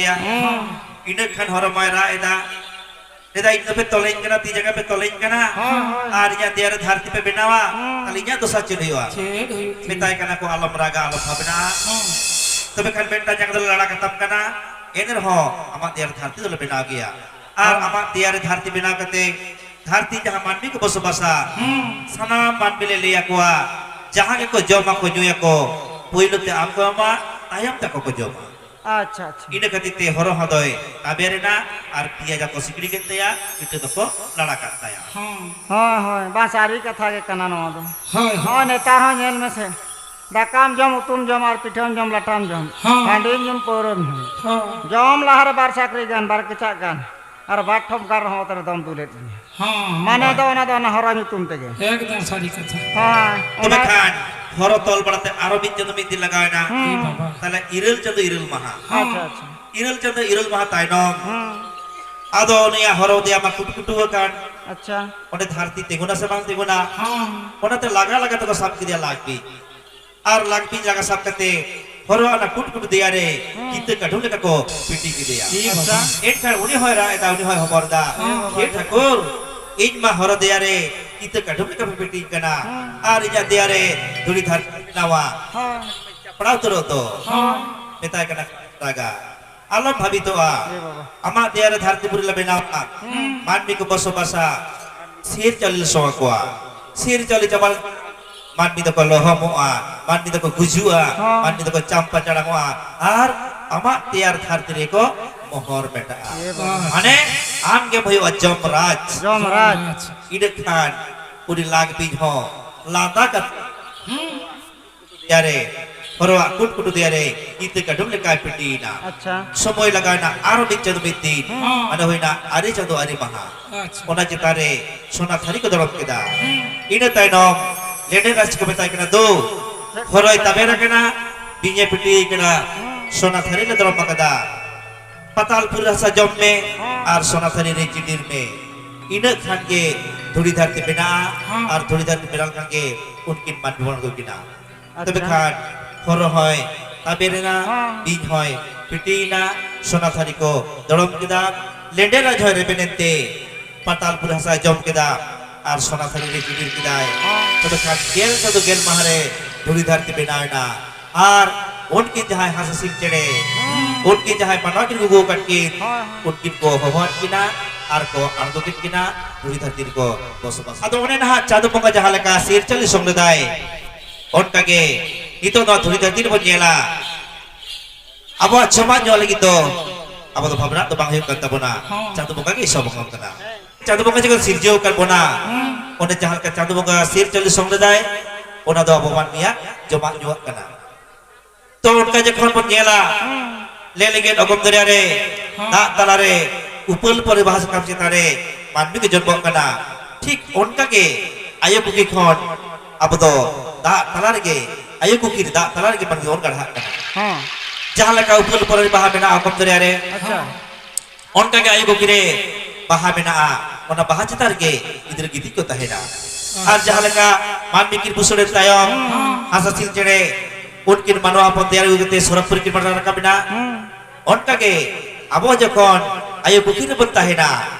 ᱮᱭᱟ᱾ ᱦᱮᱸ᱾ ᱤᱱᱟᱹ ᱠᱷᱟᱱ ᱦᱚᱨᱚ ᱢᱟᱭ ᱨᱟᱜ ᱮᱫᱟ, ᱞᱟᱹᱭᱫᱟ, "ᱤᱧ ᱫᱚᱯᱮ ᱛᱚᱞᱮᱧ ᱠᱟᱱᱟ, ᱛᱤ ᱡᱟᱸᱜᱟ ᱯᱮ ᱛᱚᱞᱮᱧ ᱠᱟᱱᱟ, ᱦᱮᱸ, ᱦᱮᱸ᱾ ᱟᱨ ᱤᱧᱟᱹᱜ ᱫᱮᱭᱟ ᱨᱮ ᱫᱷᱟᱹᱨᱛᱤ ᱯᱮ ᱵᱮᱱᱟᱣᱟ, ᱦᱮᱸ᱾ ᱛᱟᱦᱞᱮ ᱤᱧᱟᱹᱜ ᱫᱚᱥᱟ ᱪᱮᱫ ᱦᱩᱭᱩᱜᱼᱟ?" ᱪᱮᱫ ᱦᱩᱭᱩᱜ ᱛᱤᱧᱟ? ᱢᱮᱛᱟᱭ ᱠᱟᱱᱟ ᱠᱚ, "ᱟᱞᱚᱢ ᱨᱟᱜᱟ, ᱟᱞᱚᱢ ᱵᱷᱟᱵᱽᱱᱟᱜᱼᱟ᱾ ᱦᱮᱸ᱾ ᱛᱚᱵᱮ ᱠᱷᱟᱱ ᱢᱤᱫᱴᱟᱝ ᱡᱟᱸᱜᱟ ᱫᱚᱞᱮ ᱞᱟᱲᱟ ᱠᱟᱛᱟᱢ ᱠᱟᱱᱟ, ᱮᱱ ᱨᱮᱦᱚᱸ ᱟᱢᱟᱜ ᱫᱮᱭᱟ ᱨᱮ ᱫᱷᱟᱹᱨᱛᱤ ᱫᱚᱞᱮ ᱵᱮᱱᱟᱣ ᱜᱮᱭᱟ᱾ ᱟᱨ ᱦᱮᱸ᱾ ᱟᱢᱟᱜ ᱫᱮᱭᱟ ᱨᱮ ᱫᱷᱟᱹᱨᱛᱤ ᱵᱮᱱᱟᱣ ᱠᱟᱛᱮ ᱫᱷᱟᱹᱨᱛᱤ ᱡᱟᱦᱟᱸ ᱢᱟᱹᱱᱢᱤ ᱠᱚ ᱵᱚᱥᱚᱵᱟᱥᱟ, ᱦᱩᱸ᱾ ᱥᱟᱱᱟᱢ ᱢᱟᱹᱱᱢᱤ ᱞᱮ ᱞᱟᱹᱭ ᱟᱠᱚᱣᱟ, ᱡᱟᱦᱟᱸ ᱜᱮᱠᱚ ᱡᱚᱢᱟᱠᱚ ᱧᱩᱭᱟᱠᱚ, ᱯᱳᱭᱞᱳ ᱛᱮ ᱟᱢ ᱠᱚ ᱮᱢᱟ, ᱛᱟᱭᱚᱢ ᱛᱮ ᱟᱠᱚ ᱠᱚ ᱡᱚᱢᱟ᱾ ᱟᱪᱪᱷᱟ, ᱟᱪᱪᱷᱟ᱾ ᱤᱱᱟᱹ ᱠᱷᱟᱹᱛᱤᱨ ᱛᱮ ᱦᱚᱨᱚ ᱦᱚᱸ ᱫᱚᱭ ᱛᱟᱵᱮᱨ ᱮᱱᱟ ᱟᱨ ᱯᱮᱭᱟ ᱡᱟᱠᱚ ᱥᱤᱠᱲᱤ ᱠᱮᱫ ᱛᱟᱭᱟ, ᱤᱴᱟᱹ ᱫᱚᱠᱚ ᱞᱟᱲᱟ ᱠᱟᱫ ᱛᱟᱭᱟ᱾ ᱦᱚᱸ᱾ ᱦᱳᱭ, ᱦᱳᱭ, ᱵᱟᱝ, ᱥᱟᱹᱨᱤ ᱠᱟᱛᱷᱟ ᱜᱮ ᱠᱟᱱᱟ ᱱᱚᱣᱟ ᱫᱚ᱾ ᱦᱳᱭ, ᱦᱳᱭ᱾ ᱱᱚᱜᱼᱚᱭ ᱱᱮᱛᱟᱨ ᱦᱚᱸ ᱧᱮᱞ ᱢᱮᱥᱮ, ᱫᱟᱠᱟᱢ ᱡᱚᱢ, ᱩᱛᱩᱢ ᱡᱚᱢ, ᱟᱨ ᱯᱤᱴᱷᱟᱹᱢ ᱡᱚᱢ, ᱞᱟᱴᱷᱟᱢ ᱡᱚᱢ, ᱦᱚᱸ᱾ ᱦᱟᱺᱰᱤᱢ ᱧᱩᱢ, ᱯᱟᱹᱣᱨᱟᱹᱢ ᱧᱩ᱾ ᱦᱚᱸ᱾ ᱡᱚᱢ ᱞᱟᱦᱟᱨᱮ ᱵᱟᱨ ᱥᱟᱠᱲᱤ ᱜᱟᱱ, ᱵᱟᱨ ᱠᱮᱪᱟᱜ ᱜᱟᱱ, ᱟᱨ ᱵᱟᱨ ᱴᱷᱚᱯ ᱜᱟᱱ ᱨᱮᱦᱚᱸ ᱚᱛ ᱨᱮ ᱫᱚᱢ ᱫᱩᱞᱮᱫ ᱜᱮᱭᱟ᱾ ᱦᱚᱸ, ᱢᱟᱱᱮ ᱦᱚᱸ᱾ ᱫᱚ ᱚᱱᱟ ᱫᱚ ᱚᱱᱟ ᱦᱚᱨᱚ ᱧᱩᱛᱩᱢ ᱛᱮᱜᱮ᱾ ᱮᱠᱫᱚᱢ ᱥᱟᱹᱨᱤ ᱠᱟᱛᱷᱟ᱾ ᱦᱮᱸ, ᱛᱚᱵᱮ ᱚᱱᱟ ᱠᱷᱟᱱ ᱦᱚᱨᱚ ᱛᱚᱞ ᱵᱟᱲᱟᱛᱮ ᱟᱨᱚ ᱢᱤᱫ ᱪᱟᱸᱫᱚ ᱢᱤᱫ ᱫᱤᱱ ᱞᱟᱜᱟᱣ ᱮᱱᱟ᱾ ᱦᱩᱸ᱾ ᱮ ᱵᱟᱵᱟ᱾ ᱛᱟᱦᱞᱮ ᱤᱨᱟᱹᱞ ᱪᱟᱸᱫᱚ ᱤᱨᱟᱹᱞ ᱢᱟᱦᱟ᱾ ᱦᱚᱸ᱾ ᱟᱪᱪᱷᱟ, ᱟᱪᱪᱷᱟ᱾ ᱤᱨᱟᱹᱞ ᱪᱟᱸᱫᱚ ᱤᱨᱟᱹᱞ ᱢᱟᱦᱟ ᱛᱟᱭᱱᱚᱢ, ᱦᱩᱸ᱾ ᱟᱫᱚ ᱩᱱᱤᱭᱟᱜ ᱦᱚᱨᱚ ᱫᱮᱭᱟ ᱢᱟ ᱠᱩᱴᱩ ᱠᱩᱴᱩ ᱟᱠᱟᱱ᱾ ᱟᱪᱪᱷᱟ᱾ ᱚᱸᱰᱮ ᱫᱷᱟᱹᱨᱛᱤ ᱛᱤᱸᱜᱩᱱᱟ ᱥᱮ ᱵᱟᱝ ᱛᱤᱸᱜᱩᱱᱟ? ᱦᱚᱸ᱾ ᱚᱱᱟᱛᱮ ᱞᱟᱜᱟ ᱞᱟᱜᱟ ᱛᱮᱠᱚ ᱥᱟᱵ ᱠᱮᱫᱮᱭᱟ ᱞᱟᱜ ᱵᱤᱧ᱾ ᱟᱨ ᱞᱟᱜ ᱵᱤᱧ ᱞᱟᱜᱟ ᱥᱟᱵ ᱠᱟᱛᱮ ᱦᱚᱨᱚ ᱚᱱᱟ ᱠᱩᱴ ᱠᱩᱴ ᱫᱮᱭᱟ ᱨᱮ ᱦᱩᱸ᱾ ᱠᱤᱛᱟᱹ ᱠᱟᱹᱰᱷᱩᱢ ᱞᱮᱠᱟ ᱠᱚ ᱯᱤᱴᱤ ᱠᱮᱫᱮᱭᱟ᱾ ᱮ ᱵᱟᱵᱟ᱾ ᱟᱪᱪᱷᱟ᱾ ᱮᱱᱠᱷᱟᱱ ᱩᱱᱤ ᱦᱚᱸᱭ ᱨᱟᱜ ᱮᱫᱟ, ᱩᱱᱤ ᱦᱚᱸᱭ ᱦᱚᱵᱚᱨ ᱮᱫᱟ, ᱦᱮᱸ ᱵᱟᱵᱟ᱾ "ᱦᱮ ᱴᱷᱟᱹᱠᱩᱨ, ᱤᱧ ᱢᱟ ᱦᱚᱨᱚ ᱫᱮᱭᱟ ᱨᱮ ᱠᱤᱛᱟᱹ ᱠᱟᱹᱰᱷᱩᱢ ᱞᱮᱠᱟ ᱯᱮ ᱯᱤᱴᱤᱧ ᱠᱟᱱᱟ, ᱦᱮᱸ᱾ ᱟᱨ ᱤᱧᱟᱹᱜ ᱫᱮᱭᱟ ᱨᱮ ᱫᱷᱩᱲᱤ ᱫᱷᱟᱹᱨᱛᱤ ᱯᱮ ᱵᱮᱱᱟᱣᱟ, ᱦᱮᱸ᱾ ᱯᱟᱲᱟᱣ ᱩᱛᱟᱹᱨᱚᱜ ᱫᱚ?" ᱦᱮᱸ᱾ ᱢᱮᱛᱟᱭ ᱠᱟᱱᱟ ᱨᱟᱜᱟ᱾ ᱟᱞᱚᱢ ᱵᱷᱟᱵᱤᱛᱚᱜᱼᱟ᱾ ᱮ ᱵᱟᱵᱟ᱾ ᱟᱢᱟᱜ ᱫᱮᱭᱟ ᱨᱮ ᱫᱷᱟᱹᱨᱛᱤ ᱯᱩᱨᱤ ᱞᱮ ᱵᱮᱱᱟᱣᱟ᱾ ᱦᱩᱸ᱾ ᱢᱟᱹᱱᱢᱤ ᱠᱚ ᱵᱚᱥᱚᱵᱟᱥᱟ᱾ ᱥᱤᱨ ᱪᱟᱣᱞᱮ ᱞᱮ ᱥᱚᱝ ᱟᱠᱚᱣᱟ᱾ ᱥᱤᱨ ᱪᱟᱣᱞᱮ ᱪᱟᱵᱟ ᱞᱮᱱᱠᱷᱟᱱ ᱢᱟᱹᱱᱢᱤ ᱫᱚᱠᱚ ᱞᱚᱦᱚᱢᱚᱜᱼᱟ, ᱢᱟᱹᱱᱢᱤ ᱫᱚᱠᱚ ᱜᱩᱡᱩᱜᱼᱟ, ᱦᱚᱸ᱾ ᱢᱟᱹᱱᱢᱤ ᱫᱚᱠᱚ ᱪᱟᱢᱯᱟ ᱪᱟᱲᱟᱢᱚᱜᱼᱟ, ᱟᱨ ᱟᱢᱟᱜ ᱛᱮᱭᱟᱨ ᱫᱷᱟᱹᱨᱛᱤ ᱨᱮᱠᱚ ᱢᱚᱦᱚᱨ ᱢᱮᱴᱟᱜᱼᱟ᱾ ᱮ ᱵᱟᱵᱟ᱾ ᱢᱟᱱᱮ ᱟᱢ ᱜᱮᱢ ᱦᱩᱭᱩᱜᱼᱟ ᱡᱚᱢᱨᱟᱡᱽ᱾ ᱡᱚᱢᱨᱟᱡᱽ᱾ ᱡᱚᱢᱨᱟᱡᱽ᱾ ᱤᱱᱟᱹ ᱠᱷᱟᱱ ᱩᱱᱤ ᱞᱟᱜ ᱵᱤᱧ ᱦᱚᱸ ᱞᱟᱸᱫᱟ ᱠᱟᱛᱮ ᱦᱩᱸ᱾ ᱫᱮᱭᱟ ᱨᱮ, ᱦᱚᱨᱚᱣᱟᱜ ᱠᱩᱴ ᱠᱩᱴ ᱫᱮᱭᱟ ᱨᱮ ᱤᱛᱟᱹ ᱠᱟᱹᱰᱷᱩᱢ ᱞᱮᱠᱟᱭ ᱯᱤᱴᱤᱭᱮᱱᱟ᱾ ᱟᱪᱪᱷᱟ᱾ ᱥᱚᱢᱚᱭ ᱞᱟᱜᱟᱣᱮᱱᱟ ᱟᱨᱚ ᱢᱤᱫ ᱪᱟᱸᱫᱚ ᱢᱤᱫ ᱫᱤᱱ᱾ ᱦᱚᱸ᱾ ᱢᱟᱱᱮ ᱦᱩᱭᱱᱟ ᱟᱨᱮ ᱪᱟᱸᱫᱚ ᱟᱨᱮ ᱢᱟᱦᱟ᱾ ᱟᱪᱪᱷᱟ᱾ ᱚᱱᱟ ᱪᱮᱛᱟᱱ ᱨᱮ ᱥᱚᱱᱟ ᱛᱷᱟᱹᱨᱤ ᱠᱚ ᱫᱚᱲᱚᱢ ᱠᱮᱫᱟ᱾ ᱦᱩᱸ᱾ ᱤᱱᱟᱹ ᱛᱟᱭᱱᱚᱢ ᱞᱮᱸᱰᱮᱫ ᱨᱟᱡᱽ ᱠᱚ ᱢᱮᱛᱟᱭ ᱠᱟᱱᱟ, "ᱫᱩ, ᱦᱚᱨᱚᱭ ᱛᱟᱵᱮᱨ ᱟᱠᱟᱱᱟ, ᱵᱤᱧᱮ ᱯᱤᱴᱤᱭᱮ ᱠᱟᱱᱟ, ᱦᱩᱸ᱾ ᱥᱚᱱᱟ ᱛᱷᱟᱹᱨᱤ ᱞᱮ ᱫᱚᱲᱚᱢ ᱟᱠᱟᱫᱟ᱾ ᱯᱟᱛᱟᱞ ᱯᱩᱨᱤ ᱦᱟᱥᱟ ᱡᱚᱢ ᱢᱮ ᱦᱩᱸ᱾ ᱟᱨ ᱥᱚᱱᱟ ᱛᱷᱟᱹᱨᱤ ᱨᱮ ᱪᱤᱰᱤᱨ ᱢᱮ᱾" ᱤᱱᱟᱹ ᱠᱷᱟᱱ ᱜᱮ ᱫᱷᱩᱲᱤ ᱫᱷᱟᱹᱨᱛᱤ ᱵᱮᱱᱟᱜᱼᱟ ᱦᱩᱸ᱾ ᱟᱨ ᱫᱷᱩᱲᱤ ᱫᱷᱟᱹᱨᱛᱤ ᱵᱮᱱᱟᱣ ᱞᱮᱠᱷᱟᱱ ᱜᱮ ᱩᱱᱠᱤᱱ ᱢᱟᱹᱱᱢᱤ ᱦᱚᱲ ᱠᱚ ᱵᱮᱱᱟᱜᱼᱟ᱾ ᱛᱚᱵᱮ ᱟᱪᱪᱷᱟ᱾ ᱠᱷᱟᱱ ᱦᱚᱨᱚ ᱦᱚᱸᱭ ᱛᱟᱵᱮᱨ ᱮᱱᱟ, ᱦᱚᱸ᱾ ᱵᱤᱧ ᱦᱚᱸᱭ ᱯᱤᱴᱤ ᱮᱱᱟ, ᱥᱚᱱᱟ ᱛᱷᱟᱹᱨᱤ ᱠᱚ ᱫᱚᱲᱚᱢ ᱠᱮᱫᱟ᱾ ᱞᱮᱸᱰᱮᱫ ᱨᱟᱡᱽ ᱦᱚᱸᱭ ᱨᱮᱵᱮᱱ ᱮᱱᱛᱮ ᱯᱟᱛᱟᱞ ᱯᱩᱨᱤ ᱦᱟᱥᱟᱭ ᱡᱚᱢ ᱠᱮᱫᱟ ᱟᱨ ᱥᱚᱱᱟ ᱛᱷᱟᱹᱨᱤ ᱨᱮ ᱜᱤᱰᱤ ᱠᱮᱫᱟᱭ᱾ ᱛᱚᱵᱮ ᱠᱷᱟᱱ ᱜᱮᱞ ᱪᱟᱸᱫᱚ ᱜᱮᱞ ᱢᱟᱦᱟ ᱨᱮ ᱫᱷᱩᱲᱤ ᱫᱷᱟᱹᱨᱛᱤ ᱵᱮᱱᱟᱣ ᱮᱱᱟ᱾ ᱟᱨ ᱩᱱᱠᱤᱱ ᱡᱟᱦᱟᱸᱭ ᱦᱟᱸᱥ ᱦᱟᱹᱥᱤᱞ ᱪᱮᱬᱮ, ᱩᱱᱠᱤᱱ ᱡᱟᱦᱟᱸᱭ ᱢᱟᱱᱣᱟ ᱠᱤᱱ ᱜᱩᱜᱩ ᱟᱠᱟᱫ ᱠᱤᱱ, ᱩᱱᱠᱤᱱ ᱠᱚ ᱦᱚᱦᱚᱣᱟᱫ ᱠᱤᱱᱟ ᱟᱨ ᱠᱚ ᱟᱬᱜᱚ ᱠᱮᱫ ᱠᱤᱱᱟ ᱫᱷᱩᱲᱤ ᱫᱷᱟᱹᱨᱛᱤ ᱨᱮᱠᱚ ᱵᱚᱥᱚᱵᱟᱥ᱾ ᱟᱫᱚ ᱚᱱᱮ ᱱᱟᱦᱟᱜ ᱪᱟᱸᱫᱚ ᱵᱚᱸᱜᱟ ᱡᱟᱦᱟᱸ ᱞᱮᱠᱟ ᱥᱤᱨ ᱪᱟᱹᱞᱤ ᱥᱚᱝ ᱞᱮᱫᱟᱭ, ᱚᱱᱠᱟᱜᱮ ᱱᱤᱛᱚᱜ ᱱᱚᱣᱟ ᱫᱷᱩᱲᱤ ᱫᱷᱟᱹᱨᱛᱤ ᱨᱮᱵᱚᱱ ᱧᱮᱞᱟ, ᱟᱵᱚᱣᱟᱜ ᱡᱚᱢᱟᱜ ᱧᱩᱣᱟᱜ ᱞᱟᱹᱜᱤᱫ ᱫᱚ ᱟᱵᱚ ᱫᱚ ᱵᱷᱟᱵᱽᱱᱟ ᱫᱚ ᱵᱟᱝ ᱦᱩᱭᱩᱜ ᱠᱟᱱ ᱛᱟᱵᱚᱱᱟ᱾ ᱦᱚᱸ᱾ ᱪᱟᱸᱫᱚ ᱵᱚᱸᱜᱟ ᱜᱮ ᱤᱥᱚᱨ ᱵᱚᱸᱜᱟ ᱠᱟᱱᱟ᱾ ᱪᱟᱸᱫᱚ ᱵᱚᱸᱜᱟ ᱡᱚᱠᱷᱚᱱ ᱥᱤᱨᱡᱟᱹᱣ ᱟᱠᱟᱫ ᱵᱚᱱᱟ, ᱦᱩᱸ᱾ ᱚᱸᱰᱮ ᱡᱟᱦᱟᱸ ᱞᱮᱠᱟ ᱪᱟᱸᱫᱚ ᱵᱚᱸᱜᱟ ᱥᱤᱨ ᱪᱟᱹᱞᱤ ᱥᱚᱝ ᱞᱮᱫᱟᱭ, ᱚᱱᱟ ᱫᱚ ᱟᱵᱚ ᱢᱟᱹᱱᱢᱤᱭᱟᱜ ᱡᱚᱢᱟᱜ ᱧᱩᱣᱟᱜ ᱠᱟᱱᱟ᱾ ᱛᱚ ᱚᱱᱠᱟ ᱡᱚᱠᱷᱚᱱ ᱵᱚᱱ ᱧᱮᱞᱟ, ᱦᱩᱸ᱾ ᱞᱮ ᱞᱮᱸᱜᱮᱫ ᱚᱜᱚᱢ ᱫᱚᱨᱭᱟ ᱨᱮ, ᱦᱚᱸ᱾ ᱫᱟᱜ ᱛᱟᱞᱟᱨᱮ, ᱩᱯᱟᱹᱞ ᱯᱚᱨᱮ ᱵᱟᱦᱟ ᱥᱟᱠᱟᱢ ᱪᱮᱛᱟᱱ ᱨᱮ ᱢᱟᱹᱱᱢᱤ ᱠᱚ ᱡᱚᱱᱢᱚᱜ ᱠᱟᱱᱟ, ᱴᱷᱤᱠ ᱚᱱᱠᱟ ᱜᱮ ᱟᱭᱳ ᱠᱩᱠᱷᱤ ᱠᱷᱚᱱ ᱟᱵᱚ ᱫᱚ ᱫᱟᱜ ᱛᱟᱞᱟ ᱨᱮᱜᱮ, ᱟᱭᱳ ᱠᱩᱠᱷᱤ ᱨᱮ ᱫᱟᱜ ᱛᱟᱞᱟ ᱨᱮᱜᱮ ᱢᱟᱹᱱᱢᱤ ᱵᱚᱱ ᱜᱟᱲᱦᱟᱜ ᱠᱟᱱᱟ᱾ ᱦᱚᱸ᱾ ᱡᱟᱦᱟᱸ ᱞᱮᱠᱟ ᱩᱯᱟᱹᱞ ᱯᱚᱨᱮ ᱵᱟᱦᱟ ᱢᱮᱱᱟᱜᱼᱟ ᱚᱜᱚᱢ ᱫᱚᱨᱭᱟ ᱨᱮ, ᱦᱚᱸ᱾ ᱚᱱᱠᱟ ᱜᱮ ᱟᱭᱳ ᱠᱩᱠᱷᱤ ᱨᱮ ᱵᱟᱦᱟ ᱢᱮᱱᱟᱜᱼᱟ, ᱚᱱᱟ ᱵᱟᱦᱟ ᱪᱮᱛᱟᱱ ᱨᱮᱜᱮ ᱜᱤᱫᱽᱨᱟᱹ ᱜᱤᱫᱤᱡ ᱠᱚ ᱛᱟᱦᱮᱱᱟ᱾ ᱟᱨ ᱡᱟᱦᱟᱸ ᱞᱮᱠᱟ ᱢᱟᱹᱱᱢᱤ ᱠᱤᱱ ᱵᱩᱥᱟᱹᱲ ᱮᱱ ᱛᱟᱭᱚᱢ, ᱦᱚᱸ᱾ ᱦᱟᱸᱥ ᱦᱟᱹᱥᱤᱞ ᱪᱮᱬᱮ ᱩᱱᱠᱤᱱ ᱢᱟᱱᱣᱟ ᱦᱚᱯᱚᱱ ᱛᱮᱭᱟᱨ ᱟᱹᱜᱩ ᱠᱟᱛᱮ ᱥᱚᱨᱚᱜᱽᱯᱩᱨᱤ ᱠᱤᱱ ᱢᱟᱰᱟ ᱨᱟᱠᱟᱵ ᱮᱱᱟ᱾ ᱦᱩᱸ᱾ ᱚᱱᱠᱟᱜᱮ ᱟᱵᱚ ᱡᱚᱠᱷᱚᱱ ᱟᱭᱳ ᱠᱩᱠᱷᱤ ᱨᱮᱵᱚᱱ ᱛᱟᱦᱮᱱᱟ,